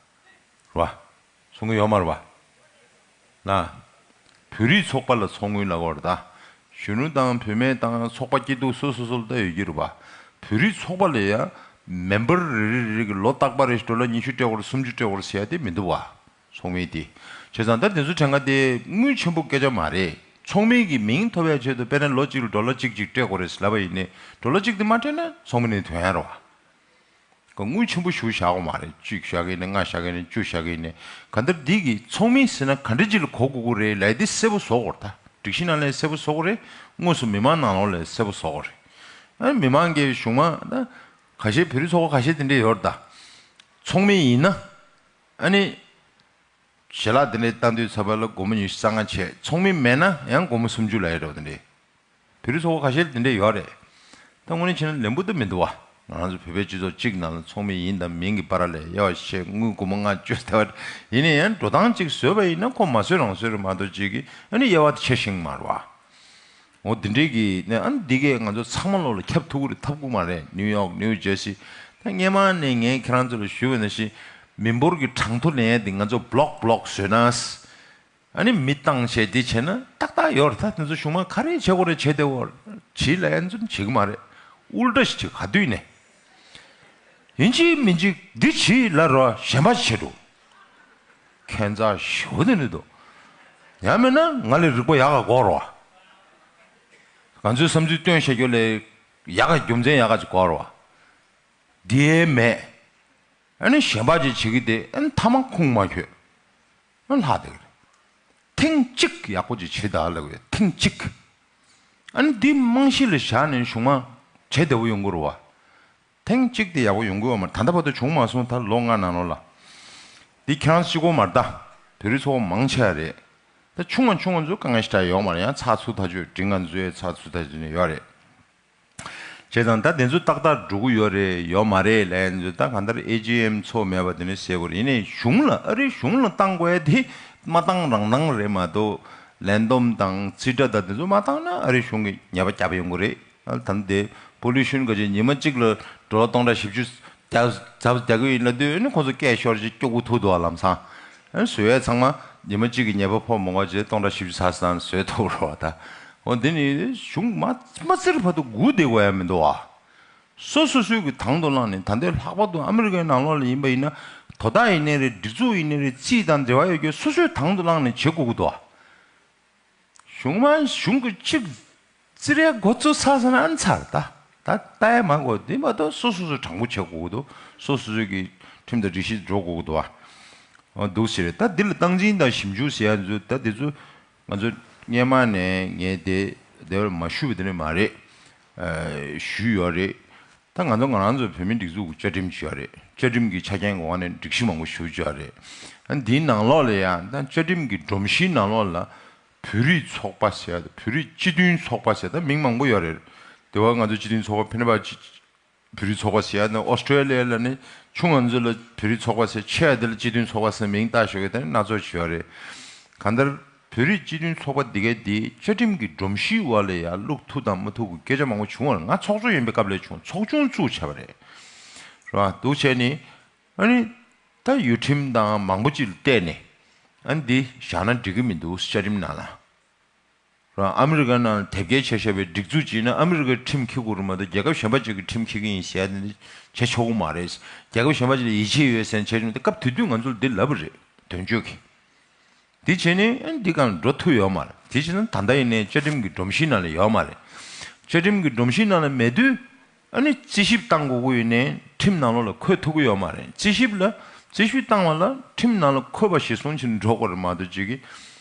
པ། ཚོགས་དངུལ་ཡོད་མ་རེད་པ། ན། བོད་རིགས་ཚོགས་པ་ལ་ཚོགས་དངུལ་ལབ་ཀྱི་ཡོད་རེད་ད། གཞོན་ནུ་དང་བུད་མེད་དང་ཚོགས་པ་སྐྱིད་སྡུག་སོ་སོ་སོ་ལ་ད་ཡོད་ཀྱི་རེད་པ། བོད་རིགས་ཚོགས་པ་ལ་ཡ་མེམ་བར་རེ་རེ་རེ་གི་ལོ་རྟག་པ་རེ་ཌོ་ལར་ཉི་ཤུ་སྤྲད་དགོས་རེད། སུམ་ཅུ་སྤྲད་དགོས་རེད་ཟེར་ཡ་དེ་མི་འདུག་པ། ཚོགས་མི་དེ། བྱས་ཙང་ད་དེ་ཚོ་གྲངས་ཀ་དེ་དངུལ་ཆེན་པོ་སྐད་ཆ་མ་རེད། ཚོགས་མི་གི་མིང་ཐོབ་ཡ་ཆེད་དུ་དཔེར་ན་ལོ་གཅིག་ལ་ཌོ་ལར་གཅིག་གཅིག་སྤྲད་དགོས་རེད་ལབ་པ་ཡིན་ནའི་ཌོ་ལར་གཅིག་དེ་མ་སྤྲད་ན་ཚོགས་མི་ནས་ཐོན་ཡ་རེད་པ། དངུལ་ཆེན་པོ་ཞིག་བཞག་དགོས་མ་རེད། གཅིག་བཞག་གི་ཡིན་ན་ལྔ། བཞག་གི་ཡིན་ན་བཅུ། བཞག་གི་ཡིན་ན། གང་ལྟར་འདི་གི་ཚོགས་མི་ཟེར་ན་ག་འདྲ་ཅིག་ལ་གོ་དགོས་ཀྱི་རེད་ལབ་ཡ་འདི་གསལ་པོ་བཟོ་དགོས་རེད་ད། སྒྲིག་གཞི་ནང་ལ་གསལ་པོ་བཟོ་དགོས་རེད། དངོས་སུ་མི་མང་ནང་ལོགས་ལ་གསལ་པོ་བཟོ་དགོས་རེད། ཨ་ནི་མི་མང་གི་གཞུང་མང་ད་ཁ་ཤས་བོད་རིགས་ཚོགས་པ་ཁ་ཤས་དེ་འདྲས་ཡོད་རེད་ད། ཚོགས་མི་ཡིན་ན་ཨ་ནི་ཞལ་ལག་དེ་འདྲས་བཏང་དུས་ཚོད་པ་ལ་སྒོར་མོ་ཉི་ཤུ་རྩ་ལྔ་བྱས། ཚོགས་མི་མེད་ན་ཡང་སྒོར་མོ་སུམ་ཅུ་ལབ་ཡ་འདྲ་བོ་དེ་འདྲས། བོད་རིགས་ཚོགས་པ་ཁ་ཤས་ལ་དེ་འདྲས་ཡོད་རེད། ད་དངོས་གནས་བྱས་ན་ལན་པོ་ད་མི་འདུག་བ། ང་རང་ཚོ་བོད་པའི་སྤྱི་ཚོགས་གཅིག་ནང་ལ་ཚོགས་མི་ཡིན་དང་མིན་གྱི་བར་ལ་དབྱེ་བ་ཕྱེ། དངུལ་སྒོར་མོ་ལྔ་བཅུ་ཟེར་བ་ཡིན་ན་ཡང་འགྲོ་སྟངས་གཅིག་བཟོས་པ་ཡིན་ན་ཁོ་མ་བཟོས་རང་བཟོས་རེད་མ་གཏོགས་གཅིག་གིས་ཨ་ནི་དབྱེ་བ་དེ་ཕྱེ་ཤེས་ཀྱི་མ་རེད་བ། འོ་དེ་འདྲས་ཀྱི་ནས་ཨ་ནི་འདི་གས་ང་ཚོ་ཚང་མ་ལོག་ལ་ཁྱབ་ཐུབ་ཀྱི་རེད། ཐུབ་ཀྱི་མ་རེད། ནིའུ་ཡོག་ནིའུ་ཇར་སི། ད་སྔས་མ་ནས་ངས་ཁྱེད་རང་ཚོ་ལ་ཞུས་པ་ནང་བཞིན་མི་འབོར་གྱི་གྲངས་ཐོ་ལེན་ཡ་འདི་ང་ཚོ་བློག་བློག་བཟོས་ན། ཨ་ནི་མི་བཏང་བྱས་འདི་བྱས་ན་ཏག་ཏག་ཡོད་རེད། ད་དེ་ཚོ་གཞུང་མང་ག་རེ་བྱེད་དགོས་རེད་བྱས་བསྡད་ཡོད་རེད། བྱེད་ལབ་ཡ་ཚོ་བྱེད་ཀྱི་མ་རེད། ཨུལ་ཏྲ་ཞིག་བྱེད། ག་དུས་ནས་ཡིན་གཅིག་མིན་གཅིག་འདི་བྱེད་ལབ་རོགས་གཞན་པ་བྱེད་འགྲོ། ཁྱད་མཚར་ཞེ་པོ་དེ་འདྲ་འདུག། ཡང་མིན་ན་ང་ལས་རིག་པ་ཡག་ག་དགོས་རེད་བ། ང་ཚོའི་བསམ་ཚུལ་སྟོན་བཤད་རྒྱུ་ལས་ཡག་ག་རྒྱུ་མཚན་ཡག་ག་ཅིག་དགོས་རེད་བ། འདི་ཡང་མེད། ཨ་ནི་གཞན་པ་ཅིག་བྱེད་ཀྱི་དེ་ཨ་ནི་མཐའ་མ་ཁུངས་མ་འཁྱོལ། ཨ་ལྷག་བསྡད་ཀྱི་རེད། ཐེངས་གཅིག་ཡག་པོ་ཅིག་བྱེད་དང་ལབ་ཡོད། ཐེངས་གཅིག། ཨ་ནི་འདི་རྨང་གཞི་ལ་བཞག་ནས་གཞུང་མང་བྱེད་བདེ་པོ་ཡོང་གི་རེད་བ། ཐེངས་གཅིག་དེ་ཡག་པོ་ཡོང་གི་ཡོད་མ་རེད། ད་ལྟ་བར་དུ་བྱུང་མ་སོང་། ད་ལོ་ལྔ་ནང་ལོགས་ལ། འདི་ཁྱེད་རང་གཅིག་པོ་མ་རེད་ད། བོད་རིགས་ཚོགས་པ་མང་ཆེ་བ་རེད། ད་ཆུང་བ་ཆུང་བ་ཚོ་དཀའ་ངལ་ཞེ་དྲག་ཡོད་མ་རེད། ཡང་ཚགས་ཚུད་ཐག་ཆོད་འགྲིག། ང་ཚོའི་ཚགས་ཚུད་ཐག་ཆོད་ནས་ཡོད་རེད། བྱས་ཙང་ད་དེ་ཚོ་ཏག་ཏག་འགྲོ་གི་ཡོད་རེད་ཡོད་མ་རེད་ལབ་ཡ་ཚོ་ད་གང་ལྟར་ཨེ་ཇི་ཨེམ་ཚོགས་མེད་པ་དེ་ནས་ཟེར་དགོས་རེད། ཡིན་ནའི་གཞུང་ལ་ཨ་རིའི་གཞུང་ལ་བཏང་དགོས་ཡ་དེ་མ་བཏང་རང་བཏང་རེད་མ་གཏོགས། ལན་འདོམས་དང་རྩིས་ཁྲ་དང་དེ་ཚོ་མ་བཏང་ན་ཨ་རིའི་གཞུང་གིས་ཉེས་པ་བརྒྱབ་ཡོང་གི་རེད། ཨ་ད་ལྟ་དེ་པོ་ལུ་ཤན་ག་ཅིག་ཉི་མ་གཅིག་ལ་ཌོ་ལར་སྟོང་ཕྲག་བཞི་བཅུ་རྒྱག་ཚབ་རྒྱག་གི་ཡིན་ལབ་དུས་ཨ་ནི་ཁོང་ཚོ་སྐད་ཤོར་ཅིག་སྐྱོ་པོ་ཐུག་འདུག་བ། ལམ་སང་ཨ་ནི་བཟོ་ཡ་ཚང་མ་ཉི་མ་གཅིག་གི་ཉེས་པ་ཕོག་མ་དགོས་བྱས་སྟོང་ཕྲག་བཞི་བཅུ་ཚར་སོང་བཟོས་ཐུབ་རོགས་ད། འོ་འདི་ནི་གཞུང་མ་མ་བཙིར་བར་དུ་སྒུག་བསྡད་དགོས་ཡ་མི་འདུག་བ། སོ་སོ་སོའི་གི་དང་དུ་བླངས་ནས། ད་ལྟའི་ལྷག་པར་དུ་ཨ་མི་རི་ཀའི་ནང་ལོགས་ལ་ཡིན་པ་ཡིན་ན་དོ་བདག་ཡིན་ནའི་རེད། སྒྲིག་འཛུགས་ཡིན་ནའི་རེད། རྩིས་དང་འབྲེལ་བ་ཡོད་རྒྱུ་སོ་སོའི་དང་དུ་བླངས་ནས་བྱེད་དགོས་ཀྱི་འདུག་བ། གཞུང་མང་གཞུང་གི་གཅིག་བཙིར་ཡ་འགོ་བཙུགས་ཚར་སོང་ན་ཨ་ནི་ཚར། ད་ད་ལྟ་ཡ་མ་དགོས། དེ་མ་གཏོགས་སོ་སོ་སོ་དྲང་པོ་བྱེད་དགོས་ཀྱི་འདུག། སོ་སོ་སོའི་གི་ཁྲིམས་དང་སྒྲིག་གཞི་འགྲོ་དགོས་ཀྱི་འདུག་བ། འོ་འདུག་ཟེར་རེད། ད་འདི་ལ་སྟངས་འཛིན་དང་ཞིབ་འཇུག་ཟེར་ཡ་ཚོ་ད་དེ་ཚོ་ང་ཚོ་སྔས་མ་ནས་ངས་དེ་དེ་བར་མ་ཞུས་པ་དེ་ནི་མ་རེད། ཨ་ཞུས་ཡོད་རེད། ད་ང་ཚོ་ང་རང་ཚོ་བོད་མིའི་སྒྲིག་འཛུགས་ཀྱི་བཅའ་ཁྲིམས་ཅིག་ཡོད་རེད། བཅའ་ཁྲིམས་ཀྱི་ཆ་རྐྱེན་གྱི་འོག་ནས་སྒྲིག་གཞི་མང་པོ་ཞུ་རྒྱུ་ཡོད་རེད། ཨ་འདིའི་ནང་ལོགས་ལ་ཡང་ད་བཅའ་ཁྲིམས་ཀྱི་སྒྲོམ་གཞིའི་ནང་ལོགས་ལ་བོད་རིགས་ཚོགས་པ་ཟེར་ཡ་དང་བོད་རིགས་སྤྱི་མཐུན་ཚོགས་པ་ཟེར་ད་མིང་མང་པོ་ཡོད་རེད། དེ་བ་ང་ཚོ་སྤྱི་མཐུན་ཚོགས་པ་ཕན་པ་བོད་རིགས་ཚོགས་པ་ཟེར་ཡ་ནི་ཨོ་སི་ཀྲོ་ལི་ཡ་ལ་ནི་ཆུང་ང་ཚོ་ལ་བོད་རིགས་ཚོགས་པ་ཟེར། ཆེ་བ་དེ་ལ་སྤྱི་མཐུན་ཚོགས་པ་ཟེར་མིང་བཏགས་ཞོག་གི་དེ་ནི་སྣ་ཚོགས་ཤིག་ཡོད་རེད། གང་ལྟར་བོད་རིགས་སྤྱི་མཐུན་ཚོགས་པ་འདི་གའི་འདི་བཅའ་ཁྲིམས་ཀྱི་སྒྲོམ་གཞིའི་འོག་ལ་ཡ་བླུག་ཐུབ་དང་མ་ཐུབ་ཀྱི་སྐད་ཆ་མང་པོ་བྱུང་བ་རེད། ང་ཚོགས་གཙོ་ཡིན་པའི་སྐབས་ལ་བྱུང་། ཚོགས་ཆུང་བཙུགས་བྱས་པ་རེད། རེད་བ། འདུག་བྱས་ནི་ཨ་ནི་ད་ཡུལ་ཁྲིམས་དང་མང་པོ་ཅིག་ལ་བལྟས་ནས་ཨ་ནི་འདི་བཞག་ན་འགྲིག་གི་མི་འདུག། བཅའ་ཁྲིམས་ནང་ལ། རང་ཨ་མི་རི་ཀ་ནང་དེབ་སྐྱེལ་བྱས་བཞག་པའི་སྒྲིག་འཛུགས་ཅིག་ཡིན་ན་ཨ་མི་རི་ཀའི་ཁྲིམས་འཁྱེར་དགོས་རེད་མ་གཏོགས་རྒྱལ་ཁབ་གཞན་པ་ཅིག་གི་ཁྲིམས་འཁྱེར་གྱི་ཡིན་ཟེར་ཡ་དེ་འདྲ་བྱེད་ཆོག་གི་མ་རེད། རྒྱལ་ཁབ་གཞན་པ་ཅིག་ལ་ཡིད་ཆེས་ཡོད་ཟེར་ནས་བྱས་བྱུང་སྟེ་སྐབས་དེ་དུས་ང་ཚོར་འདི་ལབ་པ་རེད། དོན་གཅོད་ཀྱིས། འདི་བྱས་ནས་ཨ་འདི་གང་འགྲོ་ཐུབ་ཡོད་མ་རེད། དེ་བྱས་ན་ད་ལྟ་ཡིན་ནའི་བཅའ་ཁྲིམས་ཀྱི་སྒྲོམ་གཞི་ནང་ལ་ཡོད་མ་རེད། བཅའ་ཁྲིམས་ཀྱི་སྒྲོམ་གཞི་ནང་ལ་མེད་དུས་ཨ་ནི་རྩིས་ཞིབ་བཏང་དགོས་ཀྱི་ཡོད་ནའི་ཁྲིམས་ནང་ལོགས་ལ་འཁོད་ཐུབ་ཀྱི་ཡོད་མ་རེད། རྩིས་ཞིབ་ལ་རྩིས་ཞིབ་བཏང་བ་ལ་ཁྲིམས་ནང་ལ་འཁོད་པ་གཞིར་བཟུང་བྱས་ནས་འགྲོ་དགོས་རེད་མ་གཏོགས་ཅིག་གིས།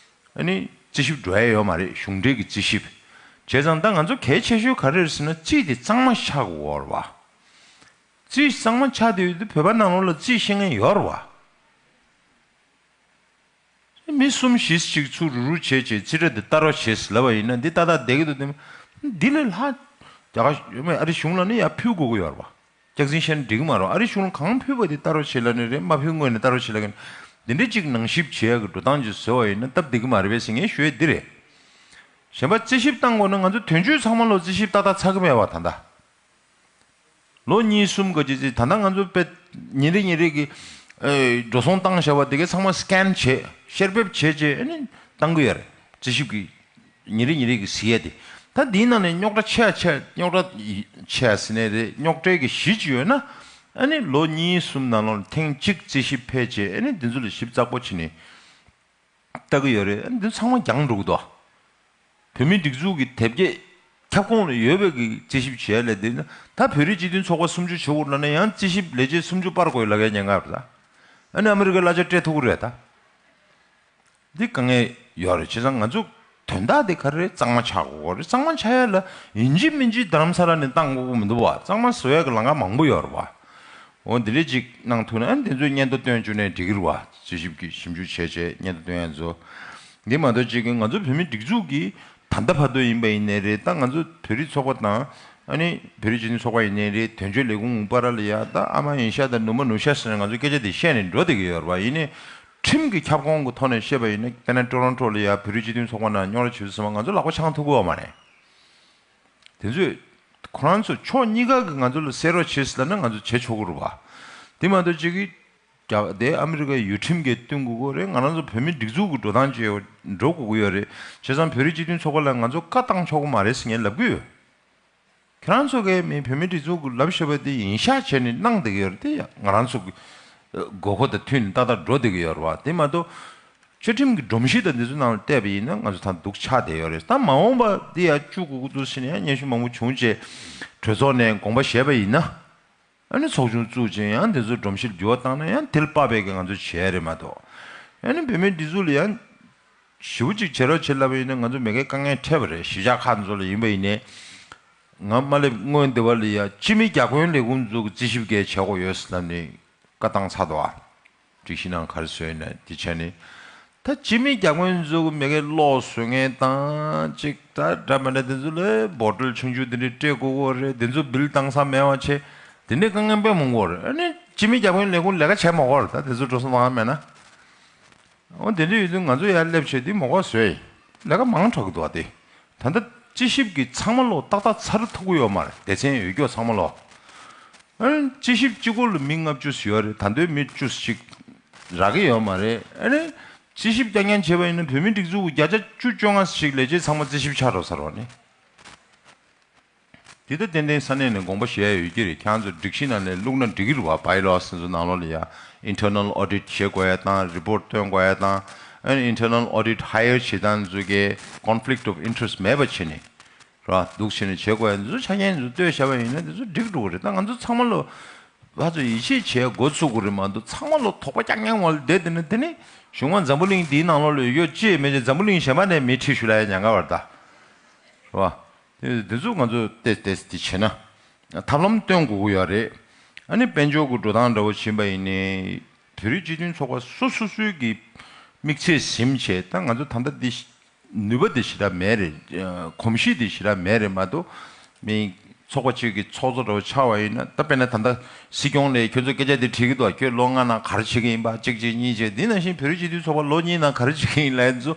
ཨ་ནི་རྩིས་ཞིབ་འགྲོ་ཡ་ཡོད་མ་རེད། གཞུང་འབྲེལ་གྱི་རྩིས་ཞིབ། བྱས་ཙང་ད་ང་ཚོ་གལ་ཆེ་ཤོས་ག་རེ་རེད་ཟེར་ན་རྩིས་དེ་གཙང་མ་ཆགས་དགོས་རེད་བ། རྩིས་གཙང་མ་ཆགས་བསྡད་ཡོད་དུས་བོད་པ་ནང་ལོགས་ལ་རྩིས་ཤེས་མཁན་ཡོད་རེད་བ། མི་གསུམ་བཞི་ཞིག་ཚུར་རུག་རུག་བྱས་བྱས་རྩིས་ཁྲ་དེ་བསྟར་རོགས་བྱས་ཟེར་ལབ་པ་ཡིན་ན་འདི་ཏག་ཏག་བསྡད་ཀྱི་འདུག་དེ་འདི་ལས་ལྷག་རྒྱ་གར་ཨ་རི་གཞུང་ལ་ནི་ཡར་ཕུལ་དགོས་ཀྱི་ཡོད་རེད་བ། སྐྱག་རྫུན་བཤད་ན་འགྲིག་གི་མ་རེད། ཨ་རི་གཞུང་ལ་གང་ཕུལ་བ་དེ་བསྟར་རོགས་བྱེད་ལབ་ནི་རེད། མ་ཕུལ་སྔོན་ནས་བསྟར་རོགས་བྱེད་ལབ་མཁན་འདི་འདྲ་ཅིག་ནང་ཞིབ་བྱེད་ཡག་གི་འགྲོ་སྟངས་ཅིག་བཟོས་པ་ཡིན་ན་སྟབས་བདེ་གི་མ་རེད་པས་ཟེར་ངས་ཞུ་ཡས་འདི་རེད། གཞན་པ་རྩིས་ཞིབ་བཏང་དགོས་ན་ང་ཚོ་དོན་གཅོད་ཚང་མ་ལོ་རྩིས་ཞིབ་ཏག་ཏག་ཚར་གི་མེད་པ་ད་ལྟ། ལོ་གཉིས་གསུམ་ག་ཅིག་ཅིག་ད་ལྟ་ང་ཚོ་དཔེ་ཉིན་རེ་ཉིན་རེ་གི་ཨེ་འགྲོ་སོང་བཏང་བཞག་པ་དེ་གའི་ཚང་མ་སི་ཀེན་བྱས་བཤེར་འབེབས་བྱས་བྱས་ཨ་ནི་བཏང་གི་ཡོད་རེད། རྩིས་ཞིབ་ཀྱི་ཉིན་རེ་ཉིན་རེ་གི་གཟིགས་ཡས་དེ། ད་འདིའི་ནང་ནས་རྙོག་དྲ་ཆེ་ཡ་ཆེ་ཡ་རྙོག་དྲ་ཡི་ཆེ་ཡ་ཟེར་ནའི་རེད། རྙོག་དྲའི་གི་གཞི་ཅིག་ཡོད་ན་ཨ་ནི་ལོ་གཉིས་གསུམ་ནང་ལོགས་ཐེངས་གཅིག་རྩིས་ཞིབ་ཕེབས་བྱས་ཨ་ནི་འདི་ཚོ་ལ་ཞིབ་ཚགས་པོ་བྱས་ནས་ལྟ་གི་ཡོད་རེད། ཨ་ནི་འདི་ཚང་མ་འགྱངས་འགྲོ་གི་འདུག། བོད་མིའི་སྒྲིག་འཛུགས་ཀྱི་དེབ་སྐྱེལ་ ཁྱབ་ཁོངས་ལ་ཡོད་པའི་གི་རྩིས་ཞིབ་བྱས་ལས་དེ་ན་ད་བོད་རིགས་སྤྱི་མཐུན་ཚོགས་པ་སུམ་ཅུ་བྱེད་དགོས་ལབ་ན་ཡང་རྩིས་ཞིབ་ལས་བྱེད་སུམ་ཅུ་སྤར་དགོས་ལབ་མཁན་ཉེན་ཁ་རེད་ད། ཨ་ནི་ཨ་མི་རི་ཀའི་གླ་ཆ་སྤྲད་ཐུབ་ཀྱི་རེད་ད། འདི་དཀའ་ངལ་ཡོད་རེད། བྱས་ཙང་ང་ཚོ་དོན་དག་དེ་ག་རེ་རེད། གཙང་མ་ཆགས་དགོས་རེད། གཙང་མ་ཆགས་ཡ་ལ་ཡིན་གཅིག་མིན་གཅིག་རྡ་རམ་ས་ལ་ནས་བཏང་དགོས་ཀྱི་མི་འདུག་བ། གཙང་མ་བཟོ་ཡ་གི་ལམ་ཁ་མང་པོ་ཡོད་རེད་བ། འོ་འདི་འདྲས་ཅིག་གནང་ཐུབ་ན་ཨ་ནི་དེ་ཚོའི་སྙན་ཐོ་བཏོན་བཅུག་ནས་འགྲིག་གི་རེད་བ། རྩིས་ཞིབ་ཀྱི་ཞིབ་འཇུག་བྱས་བྱས་སྙན་ཐོ་བཏོན་ཡ་ཚོ། འདི་མ་གཏོགས་ཅིག་གི་ང་ཚོ་བོད་མི་སྒྲིག་འཛུགས་ཀྱི་ད་ལྟ་བར་དུ་ཡིན་པ་ཡིན་ནའི་རེད། ད་ང་ཚོ་བོད་རིགས་ཚོགས་པ་དང་ཨ་ནི་བོད་རིགས་སྤྱི་མཐུན་ཚོགས་པ་ཡིན་ནའི་རེད། དོན་གཅོད་ལས་ཁུངས་བར་ལ་ཡ་ད་ཨ་མ་ཡིན་ཤག་དང་ནུ་མ་ནུ་ཤག་ཟེར་ནས་ང་ཚོ་སྐད་ཆ་དེ་བཤད་ནས་འགྲོ་བསྡད་ཀྱི་ཡོད་རེད་བ། ཡིན་ནའི་ཁྲིམས་ཀྱི་ཁྱབ་ཁོངས་ཀྱི་ཐོག་ནས་བཤད་པ་ཡིན་ན་དཔེར་ན་ཊོ་རོན་ཊོ་ལ་ཡ་བོད་རིགས་སྤྱི་མཐུན་ཚོགས་པ་ནང་རྙོག་དྲ་བྱུང་སོང་ཙང་ང་ཚོ་ལག་པ་འཆང་ཐུབ་ཀྱི་ཡོད་མ་རེད། དེ་ཚོས་ཁོ་རང་ཚོ་ཕྱོགས་གཉིས་ཀ་གིས་ང་ཚོ་ལ་གསན་རོགས་བྱེད་ཟེར་ལབ་ན་ང་ཚོ་བྱེད་ཆོག་གི་རེད་བ། དེ་མ་གཏོགས་ཅིག་གིས་རྒྱ་དེ་ཨ་མི་རི་ཀའི་ཡུལ་ཁྲིམས་ཀྱིས་སྟོན་དགོས་ཀྱི་རེད། ང་རང་ཚོ་བོད་མི་སྒྲིག་འཛུགས་ཀྱི་འགྲོ་སྟངས་བཅས་འགྲོ་དགོས་ཀྱི་ཡོད་རེད། བྱས་ཙང་བོད་རིགས་སྤྱི་མཐུན་ཚོགས་པ་ལ་ང་ཚོ་བཀའ་བཏང་ཆོག་གི་མ་རེད་ཟེར་ངས་ལབ་ཀྱི་ཡོད། ཁྱེད་རང་ཚོ་གིས་མི་བོད་མི་སྒྲིག་འཛུགས་ཀྱི་ལབ་བཞག་པ་དེ་ཡིན་ཤག་བྱས་ནས་གནང་བསྡད་ཀྱི་ཡོད་རེད། དེ་ཡང་ང་རང་ཚོ་གི་དགོས་མཁོ་དང་མཐུན་ནས་ཏག་ཏག་འགྲོ་བསྡད་ཀྱི་ཡོད་རེད་བ། དེ་མ་གཏོགས་བཅའ་ཁྲིམས་ཀྱི་སྒྲོམ་གཞི་དང་འདི་ཚོ་ནང་ལ་བལྟས་པ་ཡིན་ན་ང་ཚོ་ད་སྡུག་ཆགས་བསྡད་ཡོད་རེད། ད་མ་འོངས་པ་འདི་ཡང་བཅུག་དགོས་ཀྱི་འདུག་ཟེར་ནས་ཡང་སྙན་ཞུ་མང་པོ་བྱུང་རྗེས་གྲོས་ཚོགས་ནས་དགོངས་པ་བཞེས་པ་ཡིན་ན། ཨ་ནི་ཚོགས་ཆུང་བཙུགས་རྗེས་ཡང་འདི་ཚོ་སྒྲོམ་གཞི་ལ་འགྱུར་བ་བཏང་ན་ཡང་དེ་ལ་དཔག་པའི་གི་ང་ཚོ་བྱས་རེད་མ་གཏོགས། ཨ་ནི་བོད་མིའི་སྒྲིག་འཛུགས་ལ་ཡང་ཞེ་པོ་ཅིག་བྱེད་རོགས་བྱེད་ལབ་པ་ཡིན་ན་ང་ཚོ་མ་གིའི་དཀའ་ངལ་འཕྲད་པ་རེད། གཞིས་ཆགས་ཁག་ཚོ་ལ་ཡིན་པ་ཡིན་ནའི། ང་མ་སླེབས་སྔོན་འདི་བ་ལ་ཡ་སྤྱི་མི་བརྒྱ་དཔོན་ལས་ཁུངས་ཚོ་གི་རྩིས་ཞིབ་གལ་བྱེད་དགོས་ཡོད་ཟེར་ལབ་ནས་བཀའ་བཏང་ཚར་འདུག་ཨ། སྒྲིག་གཞི་ནང་ག་རེ་བཟོས་ཡིན་ན་དེ་བྱས་ནས། ད་སྤྱི་མི་བརྒྱ་དཔོན་ཚོ་གི་མ་གིའི་གློག་བཟོ་མཁན་དང་ཅིག་ད་འདྲ་མི་འདྲ་དེ་ཚོ་ལ་བོ་ཊལ་ཆུང་ཆུང་དེ་འདྲ་སྤྲད་དགོས་ཀྱི་རེད། དེ་ཚོ་བིལ་བཏང་ས་མེད་པ་བྱས། དེ་འདྲའི་དཀའ་ངལ་དཔེ་མང་པོ་རེད། ཨ་ནི་སྤྱི་མི་བརྒྱ་དཔོན་ལས་ཁུངས་ལས་ཀ་བྱས་མ་དགོས་རེད། ད་དེ་ཚོ་འགྲོ་སོང་བཏང་ཡ་མེད་ན། འོ་དེ་འདྲ་ཡོད་དུས་ང་ཚོ་ཡར་སླེབས་བྱས་དེ་མ་དགོས་བཟོས་ཡིན། ལས་ཀ་མང་དྲགས་ཀྱི་འདུག་བ་དེ། ད་ལྟ་རྩིས་ཞིབ་ཀྱི་ཚང་མ་ལོ་ཏག་ཏག་ཚར་ཐུབ་ཀྱི་ཡོད་མ་རེད། སྡེ་ཚན་ཡོད་སྐྱོ་ཚང་མ་ལོ། ཨ་ནི་རྩིས་ཞིབ་གཅིག་པོ་ལ་མི་ལྔ་བཅུ་ཡོད་རེད། ད་དུང་མི་བཅུ་ཞིག་རག་གི་ཡོད་མ་རེད། ཨ་ནི་རྩིས་ཞིབ་རྐྱང་རྐྱང་བྱས་པ་ཡིན་ན་བོད་མི་སྒྲིག་འཛུགས་ཀྱི་བརྒྱ་ཆ་བཅུ་བཅོ་ལྔ་ཞིག་ལས་བྱེད་ཚང་མ་རྩིས་ཞིབ་ཆགས་འགྲོ་ས་རེད་བ་ནི། དེ་ལྟར་ཏན་ཏན་ས་གནས་ནས་དགོངས་པ་བཞེས་ཡ་ཡོད་ཀྱི་རེད། ཁྱེད་རང་ཚོ་སྒྲིག་གཞི་ནང་ནས་བླུགས་ན་འགྲིག་གི་རེད་བ། བའི་ལོ་སི་ཚོ་ནང་ལོགས་ལ་ཡ་ཨིན་ཊར་ནལ་ཨོ་ཌིཊ་བྱེད་དགོས་ཡ་དང་རི་པོརཊ་སྟོན་དགོས་ཡ་དང་། ཨ་ནི་ཨིན་ཊར་ནལ་ཨོ་ཌིཊ་ཧ་ཡར་བྱེད་སྟངས་ཚོ་གའི་ཀོན་ཕི་ལིག་ཊི་ཨོཕ་ཨིན་ཊི་རེ་སི་མེད་པ་བྱས་ནས་ར་འདུག་བྱས་ནས་བྱེད་དགོས་ཡ་འདི་ཚོ་ཆ་རྐྱེན་འདི་ཚོ་བཏོད་བཞག་པ་ཡིན་ན་འདི་ཚོ་འགྲིག་འགྲོ་གི་རེད། ད་ང་ཚོ་ཚང་མ་ལོ་ཕར་ཚུར་ཡིད་ཆེས་བྱས་འགོ་ཚུགས་དགོས་རེད་མ་གཏོགས་ཚང་མ་ལོ་དོགས་པ་རྐྱང་རྐྱང་བ་ལ་བསྡད་བསྡད་ན་དེ་ནི་གཞུང་མང་འཛམ་བུ་གླིང་འདིའི་ནང་ལོགས་ལ་ཡོད་ཅེས་མེད་ཅེས་འཛམ་བུ་གླིང་གཞན་པ་ནས་མི་ཁྲིད་ཞུ་ལ་ཡ་ཉན་ག་བར་ད། རེད་བ། དེ་དེ་ཚོ་ང་ཚོ་ཏེས་ཏེས་དེ་བྱེད་ན་ཐབས་ལམ་སྟོན་དགོས་ཀྱི་ཡོད་རེད། ཨ་ནི་དཔལ་འབྱོར་གྱི་འགྲོ་སྟངས་འདྲ་བོ་ཕྱིན་པ་ཡིན་ནའི་བོད་རིགས་སྤྱི་མཐུན་ཚོགས་པ་སོ་སོ་སོའི་གི་དམིགས་ཚད་ཟིན་བྱས་ད་ང་ཚོ་ད་ལྟ་འདི་ནུས་པ་འདི་ཞེ་དྲག་མེད་རེད། གོམས་གཤིས་འདི་ཞེ་དྲག་མེད་རེད་མ་གཏོགས་མི་ཚོགས་པ་གཅིག་གི་ཚོགས་གཙོ་འདྲ་བོ་ཆགས་པ་ཡིན་ན་ད་དཔེར་ན་ད་ལྟ་སྲིད་སྐྱོང་ལས་ཁྱོད་ཚོ་སྐད་ཆ་འདི་དྲིས་ཀྱི་འདུག་ཁྱོད་ལོ་ལྔ་ནང་ག་རེ་བྱེད་ཀྱི་ཡིན་པ་གཅིག་གཅིག་གཉིས་བྱས་འདི་ནང་བཞིན་བོད་རིགས་སྤྱི་མཐུན་ཚོགས་པ་ལོ་གཉིས་ནང་ག་རེ་བྱེད་ཀྱི་ཡིན་ལབ་ཡ་འདི་ཚོ།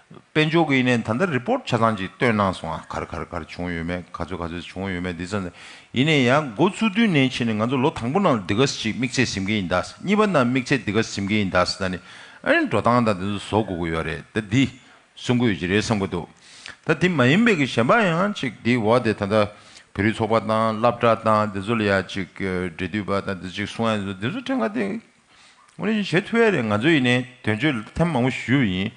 དཔལ་འབྱོར་གྱི་ཡིན་ནའི་ད་ལྟ་རི་པོར་ཊི་ཆ་ཚང་ཅིག་བཏོན་གནང་སོང་ཨ། ག་རེ་ག་རེ་ག་རེ་བྱུང་ཡོད་མེད་ག་ཚོད་ག་ཚོད་བྱུང་ཡོད་མེད་འདི་ཚོ་ནས་ཡིན་ནའི་ཡང་འགོ་བཙུགས་དུས་ནས་ཕྱིན་ནས་ང་ཚོ་ལོ་དང་པོ་ནང་འདི་ག་ཅིག་དམིགས་ཚད་ཟིན་གྱི་ཡིན་ད། གཉིས་པ་ནང་དམིགས་ཚད་འདི་ག་ཟིན་གྱི་ཡིན་ད་ཟེར་ནས་ཨ་ནི་འགྲོ་སྟངས་དང་འདི་ཚོ་བཟོ་དགོས་ཀྱི་ཡོད་རེད། ད་འདི་གསུང་གི་ཡོད་ཀྱི་རེད་བསམ་གྱི་འདུག་ད་འདི་མ་ཡིན་པའི་གི་གཞན་པ་ཡང་ཅིག་འདི་འོག་དེ་ད་ལྟ་བོད་རིགས་ཚོགས་པ་དང་སློབ་གྲྭ་དང་འདི་ཚོ་ལ་ཡང་ཅིག་འབྲེལ་མཐུད་པ་དང་འདི་ཅིག་གསུང་ཡ་འདི་ཚོ་འདི་ཚོ་ཕྲན་ཁ་དེ། དངོས་གནས་བྱེད་ཐུབ་ཡ་རེད། ང་ཚོ་ཡིན་ནའི་དོན་གཅོད་ཐེངས་མང་པོ་ཞུས་པ་ཡིན།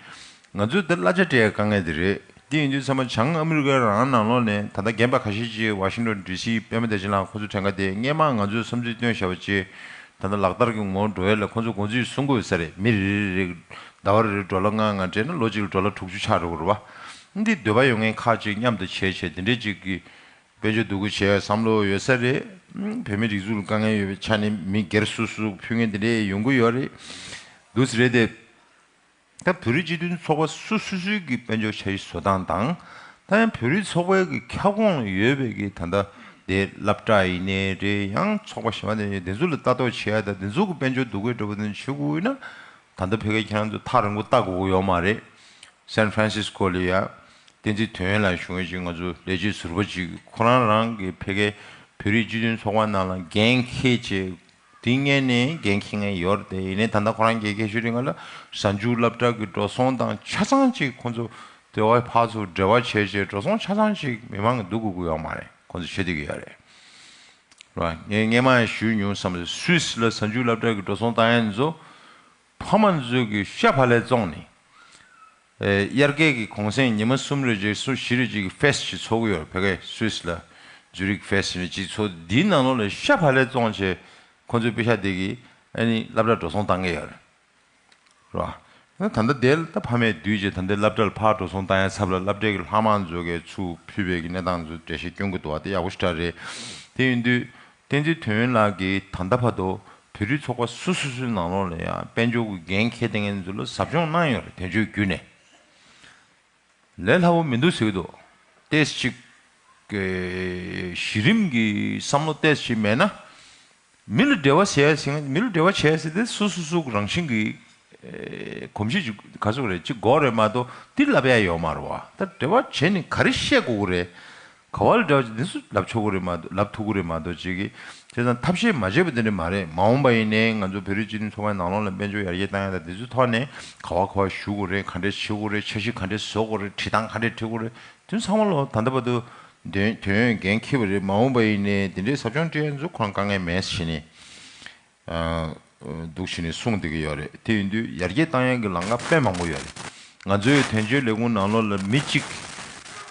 ང་ཚོས་ད་གླ་ཆ་སྤྲད་ཡ་དཀའ་ངལ་དེ་རེད། དེ་ཡིན་དུས་ཚང་མ་བྱང་ཨ་མི་རི་ཀའི་རང་ནང་ལོགས་ནས་ད་ལྟ་རྒན་པ་ཁ་ཤས་ཅིག་ཝ་ཤིང་ཊོན་ཌི་སི་པད་མ་བདེ་ཆེན་ལགས་ཁོ་ཚོ་གྲས་འགའ་དེ་སྔས་མ་ང་ཚོས་བསམ་ཚུལ་བཏོན་བཞག་པ་ཅིག་ད་ལྟ་ལག་བསྟར་གྱི་ངོ་བོ་འགྲོ་ཡ་ལ་ཁོ་ཚོ་དགོངས་ཚུལ་གསུང་དགོས་ས་རེད། མི་རེ་རེ་རེ་ཟླ་བ་རེ་རེ་ཌོ་ལར་ལྔ་ལྔ་སྤྲད་ན་ལོ་གཅིག་ལ་ཌོ་ལར་དྲུག་ཅུ་ཆགས་འགྲོ་གི་རེད་བ། འདི་འདོད་པ་ཡོད་མཁན་ཁག་ཅིག་མཉམ་དུ་བྱས་བྱས་དེ་འདྲས་ཅིག་གི་དཔལ་འབྱོར་སྡུག་གུ་བྱས་བསམ་བློ་ཡོད་ས་རེད། བོད་མི་རིགས་གཅིག་ལ་དཀའ་ངལ་ཡོད་པའི་ཆ་ནས་མི་སྒེར་སོ་སོ་ཕུལ་མཁན་དེ་འདྲས་ཡོང་གི་ཡོད་རེད། འདུག་སེ་རེད་དེ། ད་བོད་རིགས་སྤྱི་མཐུན་ཚོགས་པ་སོ་སོ་སོའི་གི་དཔལ་འབྱོར་འཆར་གཞི་བཟོ་སྟངས་དང་། ད་ཡང་བོད་རིགས་ཚོགས་པའི་གི་ཁྱབ་ཁོངས་ཡོད་པའི་གི་ད་ལྟ་དེ་སློབ་གྲྭ་ཡིན་ནའི་རེད། ཡང་ཚོགས་པ་གཞན་པ་དེ་དེ་ཚོ་ལ་ལྟ་རྟོག་བྱེད་ཡ་ད་དེ་ཚོ་གི་དཔལ་འབྱོར་སྡུག་གུ་འགྲོ་བ་དེ་ཚོ་བྱེད་དགོས་ཡོད་ན། ད་ལྟ་ཕ་གིར་ཁྱེད་རང་ཚོ་ཐག་རིང་པོ་ལྟ་དགོས་ཀྱི་ཡོད་མ་རེད། སན་ཧྥ་རན་སིས་ཀོ་ལ་ཡ། བསྟན་འཛིན་དོན་ཡོད་ལགས་བཞུགས་མཁན་ཅིག་ང་ཚོ་ལས་བྱེད་ཟུར་པ་ཅིག་ཁོ་རང་རང་གི་ཕ་གིའི་བོད་རིགས་སྤྱི་མཐུན་ཚོགས་པ་ནང་ལ་འགན་འཁྱེར་བྱས། དེ་སྔོན་ནས་འགན་འཁྱེར་མཁན་ཡོད་རེད་དེ། ཡིན་ནའི་ད་ལྟ་ཁོ་རང་འགན་འཁྱེར་ཤོར་དུས་སྔ་ལ་གཟའ་མཇུག་སློབ་གྲྭ་གི་འགྲོ་སོང་དང་ཆ་ཚང་ཅིག་ཁོ་ཚོ་དེ་བ་ཕར་ཚུར་འབྲེལ་བ་བྱས་བྱས་འགྲོ་སོང་ཆ་ཚང་ཅིག་མི་མང་གི་སྡུག་དགོས་ཀྱི་ཡོད་མ་རེད། ཁོ་ཚོ་བྱེད་བསྡད་ཀྱི་ཡོད་རེད། རེད་བ། ངས་སྔོན་མ་ཡང་ཞུས་མྱོང་བསམ་སོང་། སུད་སི་ལ་གཟའ་མཇུག་སློབ་གྲྭ་གི་འགྲོ་སོང་བཏང་ཡ་ཚོ་ཕ་མ་ཚོས་ཀྱི་ཤ་ཕ་ལས་བཙོངས་ནས། ཨེ་དབྱར་ཁའི་གི་གུང་སེང་ཉི་མ་གསུམ་རེ་ཅིག་གསུམ་བཞི་རེ་ཅིག་གི་ཕེ་སི་ཅིག་ཚོགས་ཀྱི་ཡོད་རེད། ཕ་གི་སུད་སི་ལ་ཛུ་རིག་ཕེ་སི་ཅིག་ཚོགས། འདིའི་ནང་ལོགས་ལ་ཤ་བག་ལེབ་བཙོང་བྱས་ཁོ་ཚོའི་པེ་ཤག་དེ་གིས་ཨ་ནི་སློབ་གྲྭ་འགྲོ་སོང་བཏང་གི་ཡོད་རེད། རེད་བ། ད་ལྟ་དེ་ལ་ད་ཕ་མས་བསྡུས་བྱས་ད་ལྟའི་སློབ་གྲྭ་ལ་ཕར་འགྲོ་སོང་བཏང་ཡ་ཚབ་ལ་སློབ་གྲྭའི་གི་ལྷག་མ་ཚོ་གིས་ཚུར་ཕུད་པའི་གི་གནས་སྟངས་ཚོ་འགྲེལ་བཤད་སྐྱོན་གྱི་འདུག་བ། དེ་ཡག་པོ་ཞེ་དྲག་རེད། དེ་ཡིན་དུས་བསྟན་འཛིན་དོན་ཡོད་ལགས་ཀྱིས་ད་ལྟ་བར་དུ་བོད་རིགས་ཚོགས་པ་སོ་སོ་སོའི་ནང་ལོགས་ལ་ཡང་དཔལ་འབྱོར་གྱི་འགན་འཁྱེར་བསྡད་མཁན་ཚོ་ལ་ཟབ་སྦྱོང་གནང་ཡོད་རེད། དོན་གཅོད་བརྒྱུད་ནས། ལས་སླ་པོ་མི་འདུག་ཟེར་གྱི་འདུག་ཏོག་ཙམ་ཅིག་གི་གཞི་རིམ་གྱི་བསམ་བློ་ཏོག་ཙམ་ཅིག་མེད་ན། མི་ལ་འབྲེལ་བ་བྱས་ཟེར་མཁན། མི་ལ་འབྲེལ་བ་བྱས་ཟེར་དེ་སོ་སོ་སོ་རང་བཞིན་གྱི་ཨེ་གོམས་གཤིས་ཅིག་ག་ཚོད་རེད་ཅིག་དགོས་རེད་མ་གཏོགས་འདི་ལབ་ཡ་ཡོད་མ་རེད་བ། ད་འབྲེལ་བ་བྱས་ནས་ག་རེ་བཤད་དགོས་ཀྱི་རེད། ག་བ་ལ་འབྲེལ་བ་བྱས་འདི་ཚོ་ལབ་ཆོག་གི་རེད་མ་གཏོགས། ལབ་ཐུབ་ཀྱི་རེད་མ་གཏོགས་ཅིག་གི་བྱས་ཙང་ཐབས་ཤེས་མ་བྱས་པ་དེ་འདྲ་མ་རེད། མ་འོངས་པ་ཡིན་ནའི་ང་ཚོ་བོད་རིགས་སྤྱི་མཐུན་ཚོགས་པའི་ནང་ལོགས་ལ་དཔལ་འབྱོར་ཡར་རྒྱས་བཏང་ཡ་དང་དེ་ཚོའི་ཐོག་ནས་ག་བ་ག་བ་ཞུ་དགོས་རེད། ག་འདྲས་བྱེད་དགོས་རེད། འཆར་གཞི་ག་འདྲས་བཟོ་དགོས་རེད། བྲིས་སྟངས་ག་འདྲས་བྲི་དགོས་རེད། དེ་ཚང་མ་ལོ་ད་ལྟ་བར་དུ་དོན་དོན་ཡོད་འགན་འཁྱེར་བ་རེད། མ་འོངས་པ་ཡིན་ནའི་དེ་འདྲའི་ཟབ་སྦྱོང་སྤྲད་ཡ་ཚོ་ཁོ་རང་དཀའ་ངལ་མེད་ཟེར་ནས། ཨ་འདུག་བྱས་ནས་གསུངས་བསྡད་ཀྱི་ཡོད་རེད། དེ་ཡིན་དུས་ཡར་རྒྱས་བཏང་ཡག་གི་ལམ་ཁ་དཔེ་མང་པོ་ཡོད་རེད། ང་ཚོའི་དོན་གཅོད་ལས་ཁུངས་ནང་ལོགས་ལ་མི་གཅིག་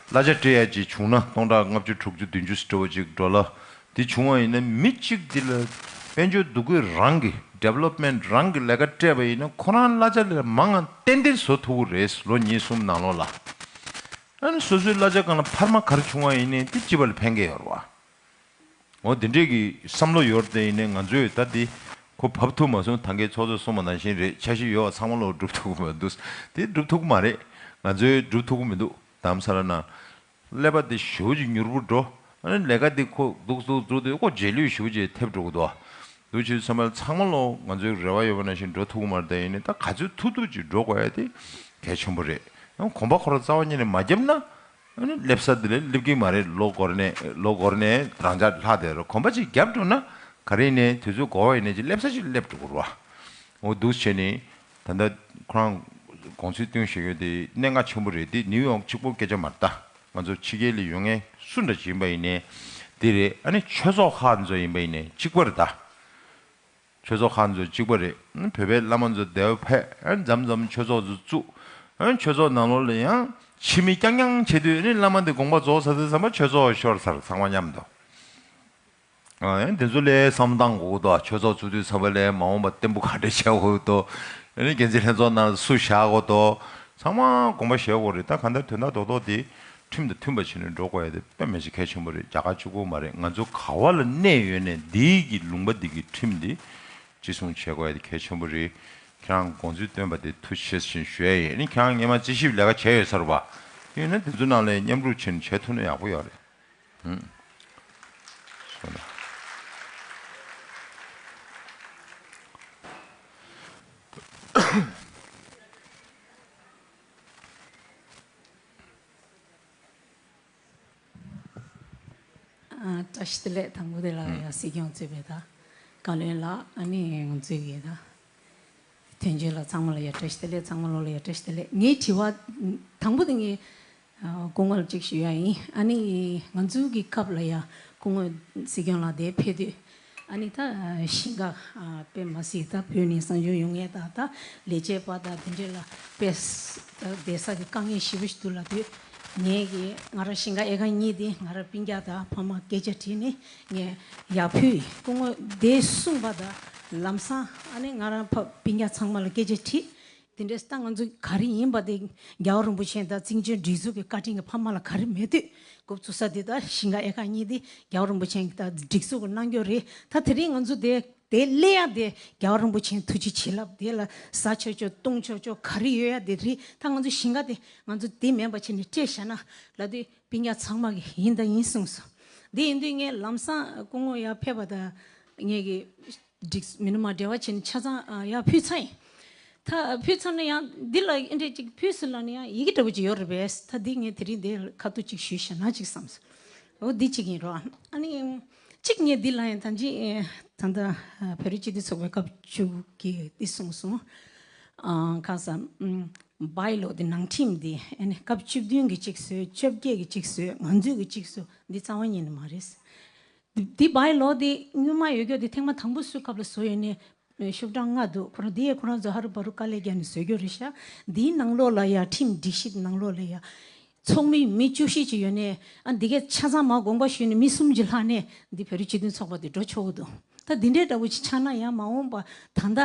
གླ་ཆ་སྤྲད་ཡག་ཅིག་བྱུང་ན་སྟོང་ཕྲག་ལྔ་བཅུ་དྲུག་ཅུ་བདུན་ཅུ་ཟེར་བ་ཅིག་འགྲོ་ལ། དེ་བྱུང་བ་ཡིན་ན་མི་གཅིག་དེ་ལ་དཔལ་འབྱོར་འདུ་འགོད་རང་གི་ཌི་ཝེ་ལོབ་མེན་ཊི་རང་གི་ལས་ཀ་སྤྲད་པ་ཡིན་ན་ཁོ་རང་གླ་ཆ་ལས་མང་ང་ཏན་ཏན་བཟོ་ཐུབ་ཀྱི་རེད། ལོ་གཉིས་གསུམ་ནང་ལོགས་ལ། ཨ་ནི་སོ་སོའི་གླ་ཆ་སྒང་ལ་འཕར་མ་ག་རེ་བྱུང་བ་ཡིན་ནའི་དེ་སྤྱི་པ་ལ་ཕན་གྱི་ཡོད་རེད་བ། འོ་དེ་འདྲས་ཀྱི་བསམ་བློ་ཡོད་དེ་ཡིན་ནའི་ང་ཚོས་ད་འདི་ཁོ་བབས་ཐུབ་མ་སོང་། ད་གའི་ཚོགས་གཙོས་གསུངས་པ་ནང་བཞིན་རེད། འཆར་གཞི་ཡོད་པ་ཚང་མ་ལོ་སྒྲུབ་ཐུབ་ཀྱི་མ་འདུག་དེ་སྒྲུབ་ཐུབ་ཀྱི་མ་རེད། ང་ཚོས་སྒྲུབ་ཐུབ་ཀྱི་མི་འདུག་དྷ་རམ་ས་ལ་ནང་ཀླད་པ་དེ་ཞེ་པོ་ཅིག་མྱུར་པོ་འགྲོ། ཨ་ནི་ལས་ཀ་དེ་ཁོ་འདུག་འདུག་འདུག་དེ་ཁོ་རྗེས་ལུས་ཞེ་པོ་ཅིག་ཐེབས་འགྲོ་གི་འདུག་འདུག་བྱེད་དུས་ཚང་མ་ཚང་མ་ལོ་ང་ཚོའི་རེ་བ་ཡོད་པ་ནང་བཞིན་འགྲོ་ཐུབ་ཀྱི་མ་རེད། དེ་ཡིན་ནའི་ད་ག་ཚོད་ཐུབ་ཐུབ་ཅིག་འགྲོ་དགོས་ཡ་དེ་གལ་ཆེན་པོ་རེད། ཡང་གོམ་པ་ཁོ་རང་རྩ་བ་ཉིད་ནས་མ་བརྒྱབ་ན། ཨ་ནི་སླེབས་ས་འདི་ལ་སླེབས་ཀྱི་མ་རེད། ལོ་འགོར་ནས་ལོ་འགོར་ནས་རང་འཇགས་ལྷག་བསྡད་རོ། གོམ་པ་གཅིག་བརྒྱབ་འགྲོ་ན་ག་རེ་ཡིན་ནའི་དུས་ཚོད་འགོར་བ་ཡིན་ནའི་ཅིག་སླེབས་ས་ཅིག་སླེབས་འགྲོ་དགོས་རེད་བ། འོ་འདུག་བྱས་ནས་ད་ལྟ་ཁོ་རང་དགོངས་ཚུལ་བསྟན་བཞག་ཡོད་དེ་གནད་འགག་ཆེན་པོ་རེད། འདི་ནིའུ་ཡོག་གཅིག་པོ་སྐད་ཆ་མ་རེད། ད་ང་ཚོ་ཕྱི་རྒྱལ་ལ་ཡོད་མཁན་སུ་འདྲ་ཅིག་ཡིན་པ་ཡིན་ནའི་འདི་རེད། ཨ་ནི་ཆོས་ཚོགས་ཁག་ཚོ་ཡིན་པ་ཡིན་ནའི་གཅིག་པ་རེད་ད། ཆོས་ཚོགས་ཁག་ཚོ་གཅིག་པ་རེད། བོད་པའི་བླ་མ་ཚོ་སྡེ་བ་ཕེབས། མཚམས་མཚམས་ཆོས་ཚོགས་ཚོ་བཙུགས། ཆོས་ཚོགས་ནང་ལོགས་ལ་ཡང་ཕྱི་མི་རྐྱང་རྐྱང་བྱེད་དུས་ནི་བླ་མ་འདི་དགོངས་པ་རྫོགས་ཚར་དུས་ཙམ་པ་ཆོས་ཚོགས་ཤོར་ཚར་ཚང་མ་མཉམ་དུ། ཨ་ཡང་དེ་ཚོ་ལས་བསམ་བཏང་དགོས་ཀྱི་འདུག་ཆོས་ཚོགས་བཙུགས་དུས་ཙམ་པ་ལས་མ་འོངས་པ་བརྟན་པོ་ག་འདྲ་བྱེད་དགོས་ཀྱི་འདུག་ཨ་ནི་འགན་འཛིན་ལྷན་ཚོགས་ནང་ལ་སུ་བཞག་དགོས་འདུག་ཚང་མ་དགོངས་པ་བཞེས་དགོས་རེད། ད་གང་ལྟར་དོན་དག་རྡོག་རྡོག་དེ་ཁྲིམས་དང་མཐུན་པ་བྱས་ནས་འགྲོ་དགོས་ཡ་དེ་དཔེ་མི་སྲིད་གལ་ཆེན་པོ་རེད། རྒྱ་གར་གཅིག་པོ་མ་རེད། ང་ཚོ་ག་བ་ལ་གནས་ཡོད་ནས་འདིའི་གི་ལུང་པ་འདི་གི་ཁྲིམས་འདི་བརྩི་སྲུང་བྱེད་དགོས་ཡ་དེ་གལ་ཆེན་པོ་རེད། ཁྱེད་རང་དགོངས་ཚུལ་བཏོན་པ་དེ་ཐུགས་རྗེ་ཆེ་ཞུ་ཡ་ཡིན། ཨ་ནི་ཁྱེད་རང་སྔོན་མ་རྩིས་ཞིབ་ལས་ཀ་བྱས་ཡོད་ས་རེད་བ། ཡིན་ན་དེ་ཚོ་ནང་ལ་མཉམ་རུབ་བྱས་ནས་བྱེད་ཐུབ་ན་ཡག་པོ་ཡོད་རེད། ཨང་། ཨ། བཀྲ་ཤིས་བདེ་ལེགས། དང་པོ་དེ་ལ་ཡང་སྲིད་སྐྱོང་གཙོས་པའི་ད་བཀའ་བློན་ལགས། ཨ་ནི་ང་ཚོའི་གི་ད་དོན་གཅོད་ལགས་ཚང་མ་ལ་ཡང་བཀྲ་ཤིས་བདེ་ལེགས། ཚང་མ་ལོ་ལ་ཡང་བཀྲ་ཤིས་བདེ་ལེགས། ངའི་དྲི་བ་དང་པོ་དེ་ངས་ཨ་སྐུ་ངོ་ལ་གཅིག་ཞུ་ཡ་ཡིན། ཨ་ནི་ང་ཚོའི་གི་སྐབས་ལ་ཡང་སྐུ་ངོ་སྲིད་སྐྱོང་ལགས་དེ་ཕེབས་དུས་ཨ་ནི་ད་ཞིང་ཁ་ཨ་དཔེ་མ་སྲིད་ད་བོད་ནས་གསང་སྦྱོང་ཡོང་མཁན་དང་ད་ལས་བྱེད་པ་དང་དེ་འདྲས་ལ་དཔེ་ད་བསྡད་ས་གི་དཀའ་ངལ་ཞེ་པོ་ཞིག་འདུག་ལབ་དུས། ངས་གི་ང་རང་ཞིང་ཁ་ཨེ་ཀར་གཉིས་དེ་ང་རང་སྤུན་ཀྱག་དང་ཕ་མ་སྐད་ཆ་དྲིས་ནས་ངས་ཡར་ཕུལ། སྐུ་ངོ་དེ་གསུངས་པ་དང་ལམ་སང་ཨ་ནི་ང་རང་ཕ་སྤུན་ཀྱག་ཚང་མ་ལ་སྐད་ཆ་དྲིས། དེ་འདྲས་ད་ང་ཚོ་ག་རེ་ཡིན་པ་དེ་རྒྱལ་བ་རིན་པོ་ཆེ་དང་བཙན་བྱོལ་སྒྲིག་འཛུགས་ཀྱི་བཀའ་དྲིན་གྱི་ཕ་མ་ལ་ག་རེ་མེད་དུས་འགོ་བཙུགས་ས་དེ་ད་ཞིང་ཁ་ཨེ་ཀར་གཉིས་དེ་རྒྱལ་བ་རིན་པོ་ཆེ་གི་ད་སྒྲིག་འཛུགས་ཀྱི་གནང་རྒྱུ་རེད། ད་དེ་རིང་ང་ཚོ་དེ་དེ་སླེབས་ཡ་དེ་རྒྱལ་བ་རིན་པོ་ཆེའི་ཐུགས་རྗེ་བྱིན་རླབས། དེ་ལ་ཟ་ཆོག་ཆོག་བཏུང་ཆོག་ཆོག་ག་རེ་ཡོད་ཡ་དེ་རེད། ད་ང་ཚོ་ཞིང་ཁ་དེ་ང་ཚོ་དེ་མེད་པ་བྱས་ནས་སྤྲད་བཞག་ན་ལབ་དུས་སྤུན་ཀྱག་ཚང་མ་གིས་ཡིན་ད་ཡིན་གསུངས་སོང་། དེ་ཡིན་དུས་ངས་ལམ་སང་སྐུ་ངོ་ཡར་ཕེབས་པ་དང་ངས་གི་སྒྲིག་མི་ནུ་མ་འབྲེལ་བ་བྱས་ནས་ཆ་ཚང་ཡར་ཕུལ་ཚར་ཡིན། ད་ཕུལ་ཚར་ན་ཡང་འདི་ལ་ཨེ་འདྲས་ཅིག་ཕུལ་སོང་ལབ་ན་ཡང་ཡི་གེ་འདྲ་པོ་ཅིག་ཡོད་རེད་པས། ད་འདི་ངས་དེ་རིང་འདི་ཁ་ཐུག་ཅིག་ཞུས་བཞག་ན་ཅིག་བསམས་སོང་། འོ་འདི་གཅིག་ཡིན་རོགས། ཨ་ནི་གཅིག་ངས་འདི་ལ་ཡང་ད་ཅི་ད་ལྟ་བོད་རིགས་སྤྱི་མཐུན་ཚོགས་པའི་སྐབས་བཅུ་གི་འདི་གསུངས་སོང་། ཨ་ཁ་ས་ཨམ་བྷའི་ལོ་འདི་ནང་ཁྲིམས་འདི་ཨ་ནི་སྐབས་བཅུ་བདུན་གྱི་གཅིག་བཟོས། བཅོ་བརྒྱད་ཀྱི་གཅིག་བཟོས། ང་ཚོས་ཀྱི་གཅིག་བཟོས། འདི་རྩ་བ་ཉིད་ནས་མ་རེད། འདི་འདི་བྷའི་ལོ་འདི་སྔོན་མ་ཡོད་རྒྱུ་འདི་ཐེངས་མ་དང་པོ་བཟོས་སྐབས་ལ་བཟོས་ཡོད་ནས་ ཤོག་གྲངས་ལྔ་འདུག་ཁོ་རང་འདི་ཡས་ཁོ་རང་ཚོ་ཧ་རུ་བ་རུ་དཀའ་ལས་བརྒྱབ་ནས་བཟོ་རྒྱུ་རེད་ཤག་འདིའི་ནང་ལོགས་ལ་ཡ་ཁྲིམས་སྒྲིག་གཞི་ནང་ལོགས་ལ་ཡ། ཚོགས་མི་མི་བཅུ་བཞི་ཅིག་ཡོད་ནས་ཨ་འདི་གས་ཆ་ཚང་མ་དགོངས་པ་ཞུས་ནས་མི་གསུམ་གྱི་ལྷག་ནས་འདི་བོད་རིགས་སྤྱི་མཐུན་ཚོགས་པ་དེ་འགྲོ་ཆོག་གི་འདུག་ད་འདི་འདྲའི་འདྲ་བོ་ཅིག་ཆགས་ན་ཡང་མ་འོངས་པ་ད་ལྟ་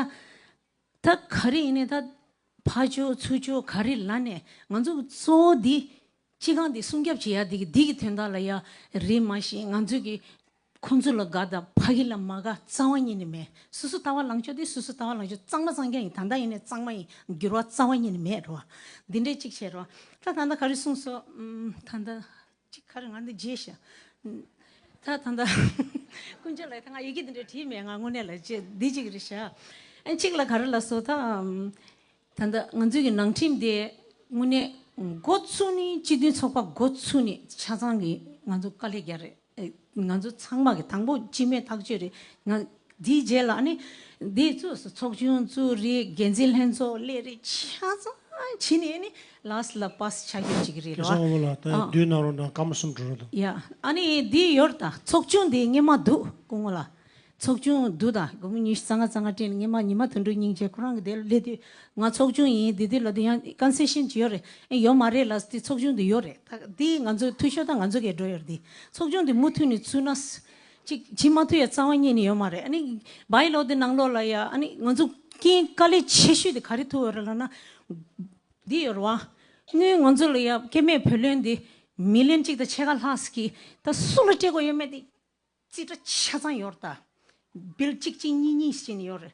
ད་ག་རེ་ཡིན་ནས་ད་ཕར་ཕྱོགས་ཚུར་ཕྱོགས་ག་རེ་ལབ་ནས་ང་ཚོ་གི་གཙོ་བོ་འདི་སྤྱི་ཁང་འདི་སྲུང་སྐྱོབ་བྱེད་ཡ་འདི་གི་འདི་གི་དོན་དག་ལ་ཡ་རེད་མ་གཞི་ང་ཚོ་གི་ཁོང་ཚོ་ལ་དགའ་དང་ཕ་གི་ལ་མ་དགའ་རྩ་བ་ཉིད་ནས་མེད། སོ་སོ་ལྟ་བ་ལངས་ཕྱོགས་དེ་སོ་སོ་ལྟ་བ་ལངས་ཕྱོགས་གཙང་མ་གཙང་རྐྱང་ཡིན། ད་ལྟ་ཡིན་ནས་གཙང་མ་ཡིན། འགྱུར་བ་རྩ་བ་ཉིད་ནས་མེད་རེད་བ། འདི་འདྲས་གཅིག་བྱས་རེད་བ། ད་ད་ལྟ་ག་རེ་གསུངས་སོང་། ཨམ། ད་ལྟ་གཅིག་ག་རེ་ང་འདི་བརྗེད་ཤག་ད་ད་ལྟ་ཀུན་སྤྱོད་ལ་ད་ང་ཡི་གེ་འདི་འདྲས་བྲིས་མེད། ང་དངོས་གནས་ལ་བརྗེད་འདི་གཅིག་རེད་ཤག་ཨ་གཅིག་ལ་ག་རེ་ལ་སོ་ད་ཨམ། ད་ལྟ་ང་ཚོའི་གི་ནང་ཁྲིམས་དེ་དངོས་གནས་འགོ་བཙུགས་ནས་སྤྱི་མཐུན་ཚོགས་པ་འགོ་བཙུགས་ནས་ཆ་ཚང་གི་ང་ཚོ་དཀའ་ལས་རྒྱག་རེད། ཨེ། ང་ཚོ་ཚང་མ་གི་དང་པོ་སྤྱི་མོས་ཐག་གཅོད་རེད། ང་འདིའི་རྗེས་ལ་ཨ་ནི་འདི་བཙུགས་སོ་ཚོགས་ཆུང་བཙུགས་རེད། འགན་འཛིན་ལྷན་ཚོགས་སླེབས་རེད། ཆ་ཚང་བྱས་ནས་ཨ་ནི་ལ་སི་ལ་པ་སི་ཆགས་རྒྱུ་ཅིག་རེད་སྐལ་བཟང་དབང་པོ་ལགས། ད་ཨ། དུས་ནང་རོགས་གནང་། སྐར་མ་གསུམ་འགྲོ་རོགས་གདུང་། ཡ། ཨ་ནི་འདི་ཡོད་ད་ཚོགས་ཆུང་འདི་སྔོན་མ་འདུག་སྐུ་ངོ་ལགས། ཚོགས་ཆུང་འདུག་ད་སྒོར་མོ་ཉི་ཤུ་རྩ་ལྔ་རྩ་ལྔ་སྤྲད་ནས་སྔོན་མ་ཉི་མ་དོན་གྲུབ་སྙིང་རྗེ་ཁོ་རང་གི་དེ་ལ་སླེབས་དུས་ང་ཚོགས་ཆུང་ཡིན་འདི་དུས་ལ་དུས་ཡང་ཀོན་སེ་ཤན་ཅིག་ཡོད་རེད། ཨེ་ཡོད་མ་རེད་ལ་དེ་ཚོགས་ཆུང་དུ་ཡོད་རེད། ད་དེ་ང་ཚོའི་འཐུས་ཤོར་ད་ང་ཚོ་གས་འགྲོ་ཡོད་རེད། དེ་ཚོགས་ཆུང་དེ་མུ་མཐུད་ནས་ཚུགས་ན་ཅིག་བྱེད་མ་ཐུབ་ཡ་རྩ་བ་ཉིད་ནས་ཡོད་མ་རེད། ཨ་ནི་བའི་ལོ་དེ་ནང་ལོགས་ལ་ཡ་ཨ་ནི་ང་ཚོ་རྐྱེན་དཀའ་ལས་ཆེ་ཤོས་དེ་ག་རེ་ཐུག་ཡོད་རེད་ལབ་ན། འདི་ཡོད་རེད་བ། སྔོན་ང་ཚོ་ལ་ཡ་སྐྱེ་དམན་བུ་ལོན་འདི་མི་ལི་ཡོན་གཅིག་དང་ཕྱེད་ཀ་ལྷག་ཙམ་གྱིས་ད་སུ་ལ་སྤྲད་དགོས་ཡོད་མེད་དེ་རྩིས་ཁྲ་ཆ་ཚང་ཡོད་རེད་ད། བིལ་གཅིག་གཅིག་གཉིས་གཉིས་ཟེར་ནས་ཡོད་རེད།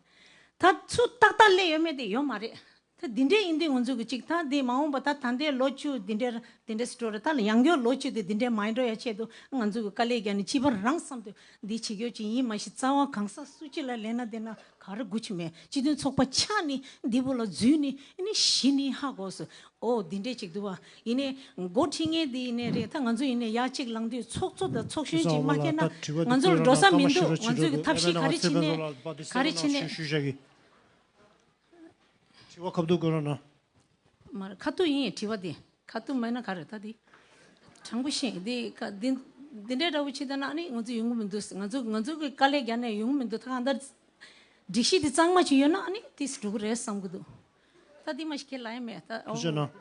ད་ཚུར་ཏག་ཏག་སླེབས་ཡོད་མེད་དེ་ཡོད་མ་རེད། ད་འདི་འདྲའི་ཡིན་དུས་ང་ཚོ་གི་གཅིག་ད་འདི་མ་འོངས་པ་ད་ད་ལྟའི་ལོ་བཅུ་འདི་འདྲའི་འདི་འདྲ་སི་འགྲོ་རེད། ད་ཡང་སྐྱར་ལོ་བཅུ་དེ་འདི་འདྲའི་མ་འགྲོ་ཡ་ཆེད་དུ་ང་ཚོ་གི་དཀའ་ལས་བརྒྱབ་ནས་སྤྱི་པ་རང་བསམ་དུས་འདི་བྱེད་རྒྱུ་ཅིག་ཡིན་མ་གཞི་རྩ་བ་གང་ཟག་སུ་གཅིག་ལ་ལས་ན་བསྡད་ན་ག་རེ་དགོས་ཀྱི་མེད། སྤྱི་མཐུན་ཚོགས་པ་ཆགས་ནས་འདི་བོ་ལ་འཛུལ་ནས་ཨ་ནི་གཞི་ནས་ཧ་གོ་སོང་། ཨོ་འདི་འདྲས་ཅིག་འདུག་བ། ཡིན་ནའི་འགོ་ཁྲིད་མཁན་འདི་ཡིན་ནའི་རེད། ད་ང་ཚོ་ཡིན་ནའི་ཡར་གཅིག་ལངས་དུས་ཚོགས་གཙོ་དང་ཚོགས་གཞོན་ཅིག་མ་བསྐྱལ་ན་ང་ཚོ་ལ་འགྲོ་ས་མི་འདུག་ང་ཚོ་གི་ཐབས་ཤེས་ག་རེ་བྱེད་ནའི་ག་རེ་བྱེད་ནའི། དྲི་བ་ཁ་ཐུག་དགོས་ར་ན། མ་རེད། ཁ་ཐུག་ཡིན། དྲི་བ་དེ་ཁ་ཐུག་མེད་ན་ག་རེ་ད་དེ་དྲང་པོ་བཤད་དེ་ཁ་འདི་འདི་འདྲའི་འདྲ་བོ་བྱེད་ད་ན་ཨ་ནི་ང་ཚོ་ཡོང་གི་མི་འདུག་ང་ཚོ་ང་ཚོ་གི་དཀའ་ལས་རྒྱག་ནས་ཡོང་གི་མི་འདུག་ད་གང་ལྟར་སྒྲིག་གཞི་དེ་གཙང་མ་ཅིག་ཡོད་ན་ཨ་ནི་དེ་འགྲོ་གི་རེད་བསམ་གི་འདུག་ད་དེ་མ་ཞིག་ཁས་ལ་ཡ་མེད་ད། ཨོ། ཐུགས་རྗེ་གནང་།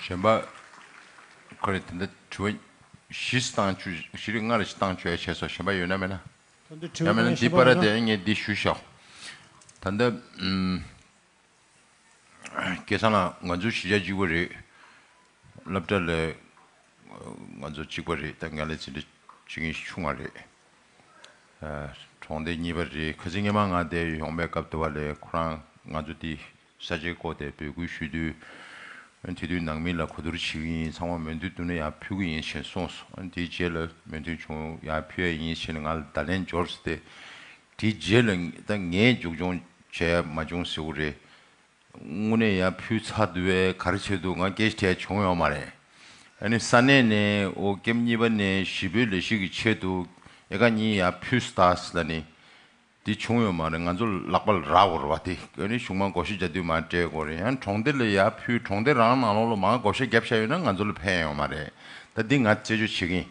གཞན་པ། ཁོ་རེ་དེ་འདྲ་དྲི་བ་བཞི་བཏང་བཅུག་བཞི་རེ་ལྔ་རེ་ཞིག་བཏང་བཅུག་ཡ་བྱས་སོ། གཞན་པ་ཡོད་ན་མེད་ན། ད་འདི་དྲི་ཡང་མེད་ན་བ་འདི་པར་ར་དེ་ངས་འདི་ཞུ་ཤོག་ད་ལྟ་ཨུམ། སྐལ་བཟང་ལགས། ང་ཚོ་གཞིས་ཆགས་གཅིག་པ་རེད། སློབ་གྲྭ་ལ་ང་ཚོ་གཅིག་པ་རེད། ད་ང་ལས་འཛིན་གྲྭ་བྱེད་མཁན་ཆུང་བ་རེད། ཨ། གྲོང་སྡེ་གཉིས་པ་རེད། ཁ་སང་སྔོན་མ་ང་དེ་ཡོང་བའི་སྐབས་དུ་བ་ལས་ཁོ་རང་ང་ཚོ་འདི་ས་ཆའི་སྐོར་དེ་འབོད་སྐུལ་ཞུས་དུས། དེ་དུས་ནང་མི་ལ་གོ་བསྡུར་བྱེད་ཀྱི་ཡིན། ཚང་མ་མོས་མཐུན་འདུག་ན་ཡར་ཕུལ་གྱི་ཡིན་ཞེས་གསུངས་སོང་། དེའི་རྗེས་ལ་མོས་མཐུན་བྱུང་ཡར་ཕུལ་ཡ་ཡིན་ཞེས་ནས་ང་ལ་བརྡ་ལན་འབྱོར་སོང་སྟེ། དེའི་རྗེས་ལ་ད་ངས་མཇུག་སྐྱོང་བྱས་མ་བྱུང་ཟེར་གྱི་རེད། དངོས་གནས་ཡར་ཕུལ་ཚར་དུས་ག་རེ་བྱས་འདུག་ང་སྐད་ཆ་དྲིས་བྱུང་ཡོད་མ་རེད། ཨ་ནི་ས་གནས་ནས་ཨོ་ཀེམ་གཉིས་པ་ནས་གཞིས་སྤོའི་ལས་གཞི་གི་ཆེད་དུ་ཨེ་ཀར་གཉིས་ཡར་ཕུལ་སོང་ད་ཟེར་ལབ་ནི། འདི་བྱུང་ཡོད་མ་རེད། ང་ཚོ་ལག་པ་ལ་རག་དགོས་རེད་བ། དེ་ཨ་ནི་གཞུག་མ་བགོ་བཤའ་རྒྱག་དུས་མར་སྤྲད་དགོས་རེད། ཡང་གྲོང་སྡེ་ལ་ཡར་ཕུལ། གྲོང་སྡེ་རང་ནང་ལོགས་ལ་མར་བགོ་བཤའ་བརྒྱབ་བཞག་ཡོད་ན་ང་ཚོ་ལ་ཕན་ཡོད་མ་རེད། ད་འདི་ང་རྩད་གཅོད་བྱེད་ཀྱི་ཡིན།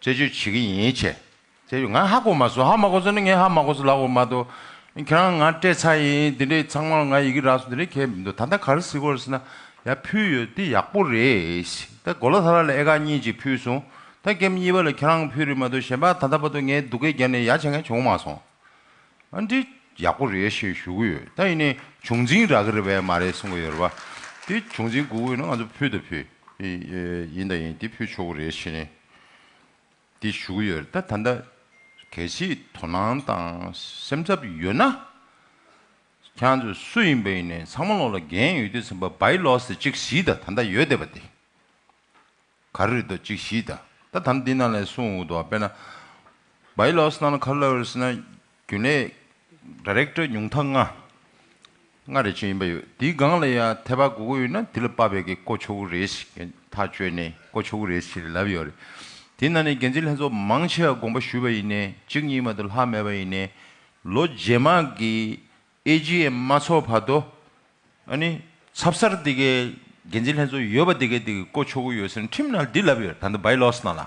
རྩད་གཅོད་བྱེད་ཀྱི་ཡིན་བྱས། རྩད་གཅོད་ང་ཧ་གོ་མ་སོང་། ཧ་མ་གོ་སོང་ན་ངས་ཧ་མ་གོ་སོང་ལབ་དགོས་མ་གཏོགས། ཁྱེད་རང་ང་སྤྲད་ཚར་ཡིན། འདི་འདྲས་ཚང་མ་ལ་ང་ཡི་གེ་རག་སོང་། འདི་འདྲས་གལ་མི་འདུག་ད་ལྟ་ག་རེ་ཟེར་དགོས་རེད་ཟེར་ན། ཡ་ཕུལ་ཡོད། འདི་ཡག་པོ་རེད། ད་གོ་ལ་ཐ་ར་ལ་ཨེ་ཀར་གཉིས་ཅིག་ཕུལ་སོང་། ད་ཀེམ་གཉིས་པ་ལ་ཁྱེད་རང་ཕུལ་རེད་མ་གཏོགས་གཞན་པ་ད་ལྟ་བར་དུ་ངས་སྡུག་སྐད་རྒྱག་ནས་ཡ་བྱེད་མཁན་བྱུང་མ་སོང་། ཨ་འདི་ཡག་པོ་རེད་ཞེས་ཞུ་གི་ཡོད། ད་ཡིན་ནའི་བྱུང་འཛིན་རག་གི་རེད་པས་མ་རེད་གསུང་གི་ཡོད་རེད་བ། དེ་བྱུང་འཛིན་དགོས་ཀྱི་ཡོད་ན་ང་ཚོ་ཕུལ་དང་ཕུལ་ཡིན་དང་ཡིན་དེ་ཕུལ་ཆོག་གི་རེད་ཞེས་ནས་དེ་ཞུ་གི་ཡོད་རེད། ད་ད་ལྟ་གལ་སྲིད་དོ་སྣང་དང་སེམས་འཚབ་ཡོད་ན་ཁྱེད་ཚོ་སུ་ཡིན་པ་ཡིན་ནའི་ཚང་མ་ལོག་ལ་འགན་ཡོད་དུས་ཙམ་པ་བའི་ལོ་སི་གཅིག་གཟིགས་དང་། ད་ལྟ་ཡོད་བསྡད་པ་དེ། ག་རེ་རེད་འདུག་གཅིག་གཟིགས་དང་། ད་ད་འདི་ནང་ལ་གསུངས་འདུག་དཔེར་ན་བའི་ལོ་སི་ནང་ལ་ག་རེ་ལབ་ཡོད་ཟེར་ན། རྒྱུན་ལས་ཌའི་རེག་ཊར་ཉུང་མཐའ་ལྔ། ལྔ་རེ་ཅན་ཡིན་པ་ཡོད། དེའི་སྒང་ལ་ཡང་ཐད་པ་དགོས་ཀྱི་ཡོད་ན་དེ་ལ་དཔག་པའི་གི་བསྐོ་ཆོག་གི་རེད་ཞེས་ཐག་གཅོད་ནས་བསྐོ་ཆོག་གི་རེད་ཞེས་ལབ་ཡོད་རེད། དེ་ནང་ནས་འགན་འཛིན་ལྷན་ཚོགས་མང་ཆེ་བ་དགོངས་པ་ཞུས་པ་ཡིན་ནའི་གཅིག་གཉིས་མ་གཏོགས་ལྷག་མེད་པ་ཡིན་ནའི་ལོ་རྗེས་མ་གི་ཨེ་ཇི་ཨེམ་མ་ཚོགས་བར་དུ། ཨ་ནི་ཚབ་གསར་དེ་གའི་འགན་འཛིན་ལྷན་ཚོགས་ཡོད་པ་དེ་གའི་དེ་གའི་བསྐོ་ཆོག་གི་ཡོད་ཟེར་ནས་ཁྲིམས་ནང་འདི་ལབ་ཡོད། ད་ལྟ་བའི་ལོ་སི་ནང་ལ།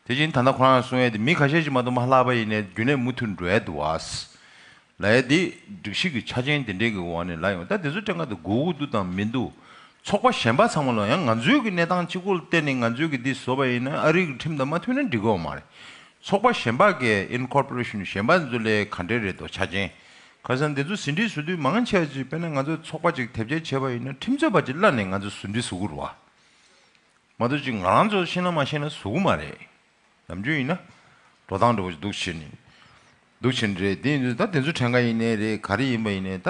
དེ་བཞིན་ད་ལྟ་ཁོ་རང་གསུང་ཡས་དེ་མི་ཁ་ཤས་ཅིག་མ་གཏོགས་མ་ལྷག་པ་ཡིན་ནའི་རྒྱུན་ལས་མུ་མཐུད་འགྲོ་ཡས་འདུག་བ། ལབ་ཡས་དེ་སྒྲིག་གཞི་གི་ཆ་རྐྱེན་དེ་འདྲས་ཀྱི་འོག་ནས་ལབ་ཡོང་། ད་དེ་ཚོ་སྤྲད་ང་དང་དགོས་ཀྱི་འདུག་དང་མི་འདུག་ཚོགས་པ་གཞན་པ་ཚང་མ་ལ་ཡང་ང་ཚོའི་གི་གནས་སྟངས་གཅིག་པོ་ལ་བརྟེན་ནས་ང་ཚོའི་གི་འདི་བཟོ་བ་ཡིན་ན་ཨ་རི་གི་ཁྲིམས་དང་མ་མཐུན་ན་འགྲིག་གི་ཡོད་མ་རེད། ཚོགས་པ་གཞན་པ་གི་ཨིན་ཀོར་པོ་རེ་ཤན་གཞན་པ་ཚོ་ལས་ག་འདྲས་རེད་དོ་ཆ་རྐྱེན། ཁ་སང་འདི་ཚོ་ཟིན་བྲིས་བཟོ་དུས་མང་ཆེ་བ་ཅིག་དཔེར་ན་ང་ཚོ་ཚོགས་པ་ཅིག་དེབ་སྐྱེལ་བྱས་པ་ཡིན་ན་ཁྲིམས་རྩོད་པ་ཅིག་གླ་ནས་ང་ཚོ་ཟིན་བྲིས་བཟོ་གི་རེད་བ། མ་གཏོགས་ཅིག་ང་རང་ཚོ་ཤེས་ན་མ་ཤེས་ན་བཟོ་གི་མ་རེད། ནམ་རྒྱུན་ཡིན་ན་འགྲོ་སྟངས་འདྲ་བོ་ཞིག་འདུག་བྱས་ནས། འདུག་བྱས་ནས་རེད། དེ་ཡིན་དུས་ད་དེ་ཚོ་ཕྲན་ཁ་ཡིན་ནའི་རེད། ག་རེ་ཡིན་པ་ཡིན་ནའི་ད་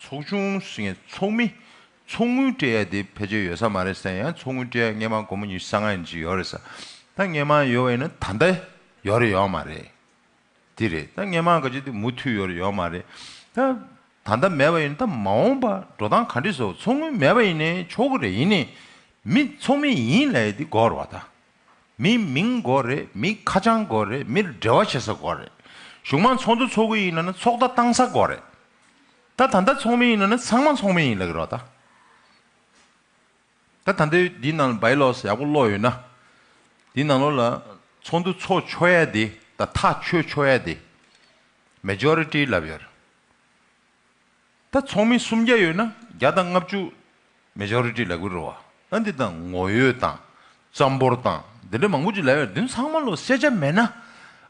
ཚོགས་ཆུང་ཟེར་མཁན་ཚོགས་མི་ཚོགས་དངུལ་སྤྲད་ཡ་དེ་ཕལ་ཆེར་ཡོད་ས་མ་རེད་ཟེར། ཡང་ཚོགས་དངུལ་སྤྲད་ཡ་སྔས་མ་སྒོར་མོ་ཉི་ཤུ་རྩ་ལྔ་ཡིན་ཅིག་ཡོད་རེད་ཟེར། ད་སྔས་མ་ཡོད་པ་ཡིན་ན་ད་ལྟ་ཡོད་རེད་ཡོད་མ་རེད། དེ་རེད། ད་སྔས་མ་ག་ཅིག་དེ་མུ་མཐུད་ཡོད་རེད་ཡོད་མ་རེད། ད་ད་ལྟ་མེད་པ་ཡིན་ན་ད་མ་འོངས་པ་འགྲོ་སྟངས་ག་འདྲས་བཟོ། ཚོགས་དངུལ་མེད་པ་ཡིན་ནའི་ཆོག་གི་རེད། ཡིན་ནའི་མི་ཚོགས་མི་ཡིན་ལབ་ཡ་དེ་དགོས་རེད་བ། ད་མི་མིང་དགོས་རེད། མི་ཁ་བྱང་དགོས་རེད། མིར་འབྲེལ་བ་བྱེད་ས་དགོས་རེད། གཞུག་མ་ཚོགས་འདུ་ཚོགས་ཀྱི་ཡིན་ན་ན་ཚོགས་བརྡ་བཏང་ས་དགོས་རེད། ད་ད་ལྟ་ཚོགས་མི་ཡིན་ན་ན་ཚང་མ་ཚོགས་མི་ཡིན་ལབ་ཀྱི་རེད་བ་ད། ད་ད་ལྟའི་འདི་ནང་ལ་བའི་ལོ་སི་ཡག་པོ་ཀློག་ཡོད་ན། འདི་ནང་ལོགས་ལ་ཚོགས་འདུ་ཚོགས་ཆོག་ཡ་དེ་དང་ཐག་ཆོད་ཆོག་ཡ་དེ་མེ་ཇོ་རི་ཊི་ལབ་ཡོད་རེད། ད་ཚོགས་མི་སུམ་བརྒྱ་ཡོད་ན་བརྒྱ་དང་ལྔ་བཅུ་མེ་ཇོ་རི་ཊི་ལབ་ཀྱི་རེད་བ། ཨ་འདི་དང་ངོ་ཡོད་དང་རྩམ་ཕོར་དང་འདི་འདྲ་མང་པོ་ཅིག་ལབ་ཡོད་རེད། འདི་ཚང་མ་ལོ་གསལ་ཆ་མེད་ན་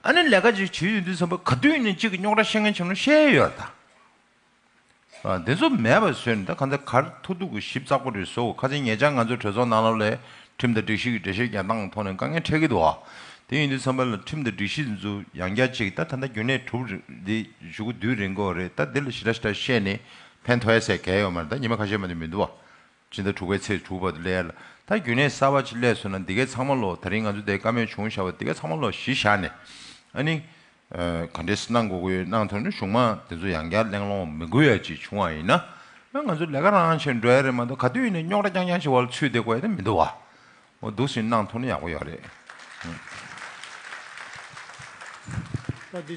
ཨ་ནི་ལས་ཀ་ཅིག་བྱེད་ཡོང་དུས་ཙམ་པ་ག་དུས་ཡིན་ནའི་གཅིག་གི་རྙོག་དྲ་བཤད་མཁན་བྱུང་ན་བཤད་ཡ་ཡོད་རེད་ད། ཨ། དེ་ཚོ་མེད་པ་བཟོས་ནས་ད་གང་ལྟར་ག་རེ་ཐུབ་ཐུབ་ཀྱི་ཞིབ་ཚགས་པོ་རེ་བཟོ། ཁ་སང་ཉེ་ཆར་ང་ཚོ་གྲོས་ཚོགས་ནང་ལོགས་ལ་ཁྲིམས་དང་སྒྲིག་གཞི་གི་འགྲེལ་བཤད་རྒྱག་སྟངས་ཐོག་ནས་དཀའ་ངལ་འཕྲད་ཀྱི་འདུག་ཨ། དེ་ཡིན་དུས་ཙམ་པ་ལ་ཁྲིམས་དང་སྒྲིག་གཞི་འདི་ཚོ་ཡང་བསྐྱར་ཅིག་ད་ད་ལྟ་རྒྱུན་ལས་གྲུབ་རེད། འདི་གཞུག་གུ་དུས་རིང་གི་རེད། ད་འདི་ལ་ཞེ་དྲག་ཞེ་དྲག་བཤད་ནས་ཕན་ཐོགས་ཡ་ཟེར་གལ་ཡོད་མ་རེད། ད་ཉི་མ་ཁ་ཤས་མ་གཏོགས་མི་འདུག་ཨ། སྤྱི་ཟླ་དྲུག་པའི་ཚེས་དྲུག་བར་དུ་སླེབས་ཡ་ལ་ད་རྒྱུན་ལས་གསར་པ་ཅིག་སླེབས་སོང་ན་འདི་གའི་ཚང་མ་ལོ་ད་རིང་ང་ཚོ་འདིར་བཀའ་མོལ་བྱུང་བཞག་པ་འདི་གའི་ཚང་མ་ལོ་གཞི་བཞག་ནས་ཨ་ནི། ཨ། ག་འདྲས་གནང་དགོས་ཀྱི་ཡོད་གནང་ཐུབ་ན་གཞུག་མ་དེ་ཚོ་ཡང་བསྐྱར་གླེང་སློང་མི་དགོས་ཡ་ཅིག་བྱུང་བ་ཡིན་ན། ང་ཚོ་ལས་ཀ་རང་བྱས་འགྲོ་ཡ་རེད་མ་གཏོགས་ག་དུས་ཡིན་ནའི་རྙོག་དྲ་རྐྱང་རྐྱང་ཞིག་བར་ཚུད་བསྡད་དགོས་ཡ་དེ་མི་འདུག་བ། འོ་འདུག་སེ་གནང་ཐུབ་ན་ཡག་པོ་ཡོད་རེད། ད་འདི་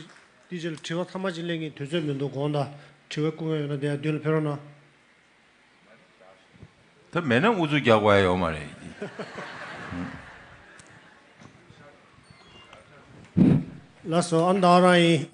འདི་རྗེས་ལ་དྲི་བ་ཐ་མ་ཅིག་གླེང་གི་དུས་ཚོད་མི་འདུག་དགོངས་དག་དྲི་བ་བསྐུར་མཁན་ཡོད་ན་དེ་ཡང་མདུན་ལ་ཕེབས་རོགས་གནང་། ད་མེད་ན་ཨུ་ཚུགས་རྒྱག་དགོས་ཡ་ཡོད་མ་རེད། ལགས་སོ། ཨ་ནི་ད་རང་ཡིན།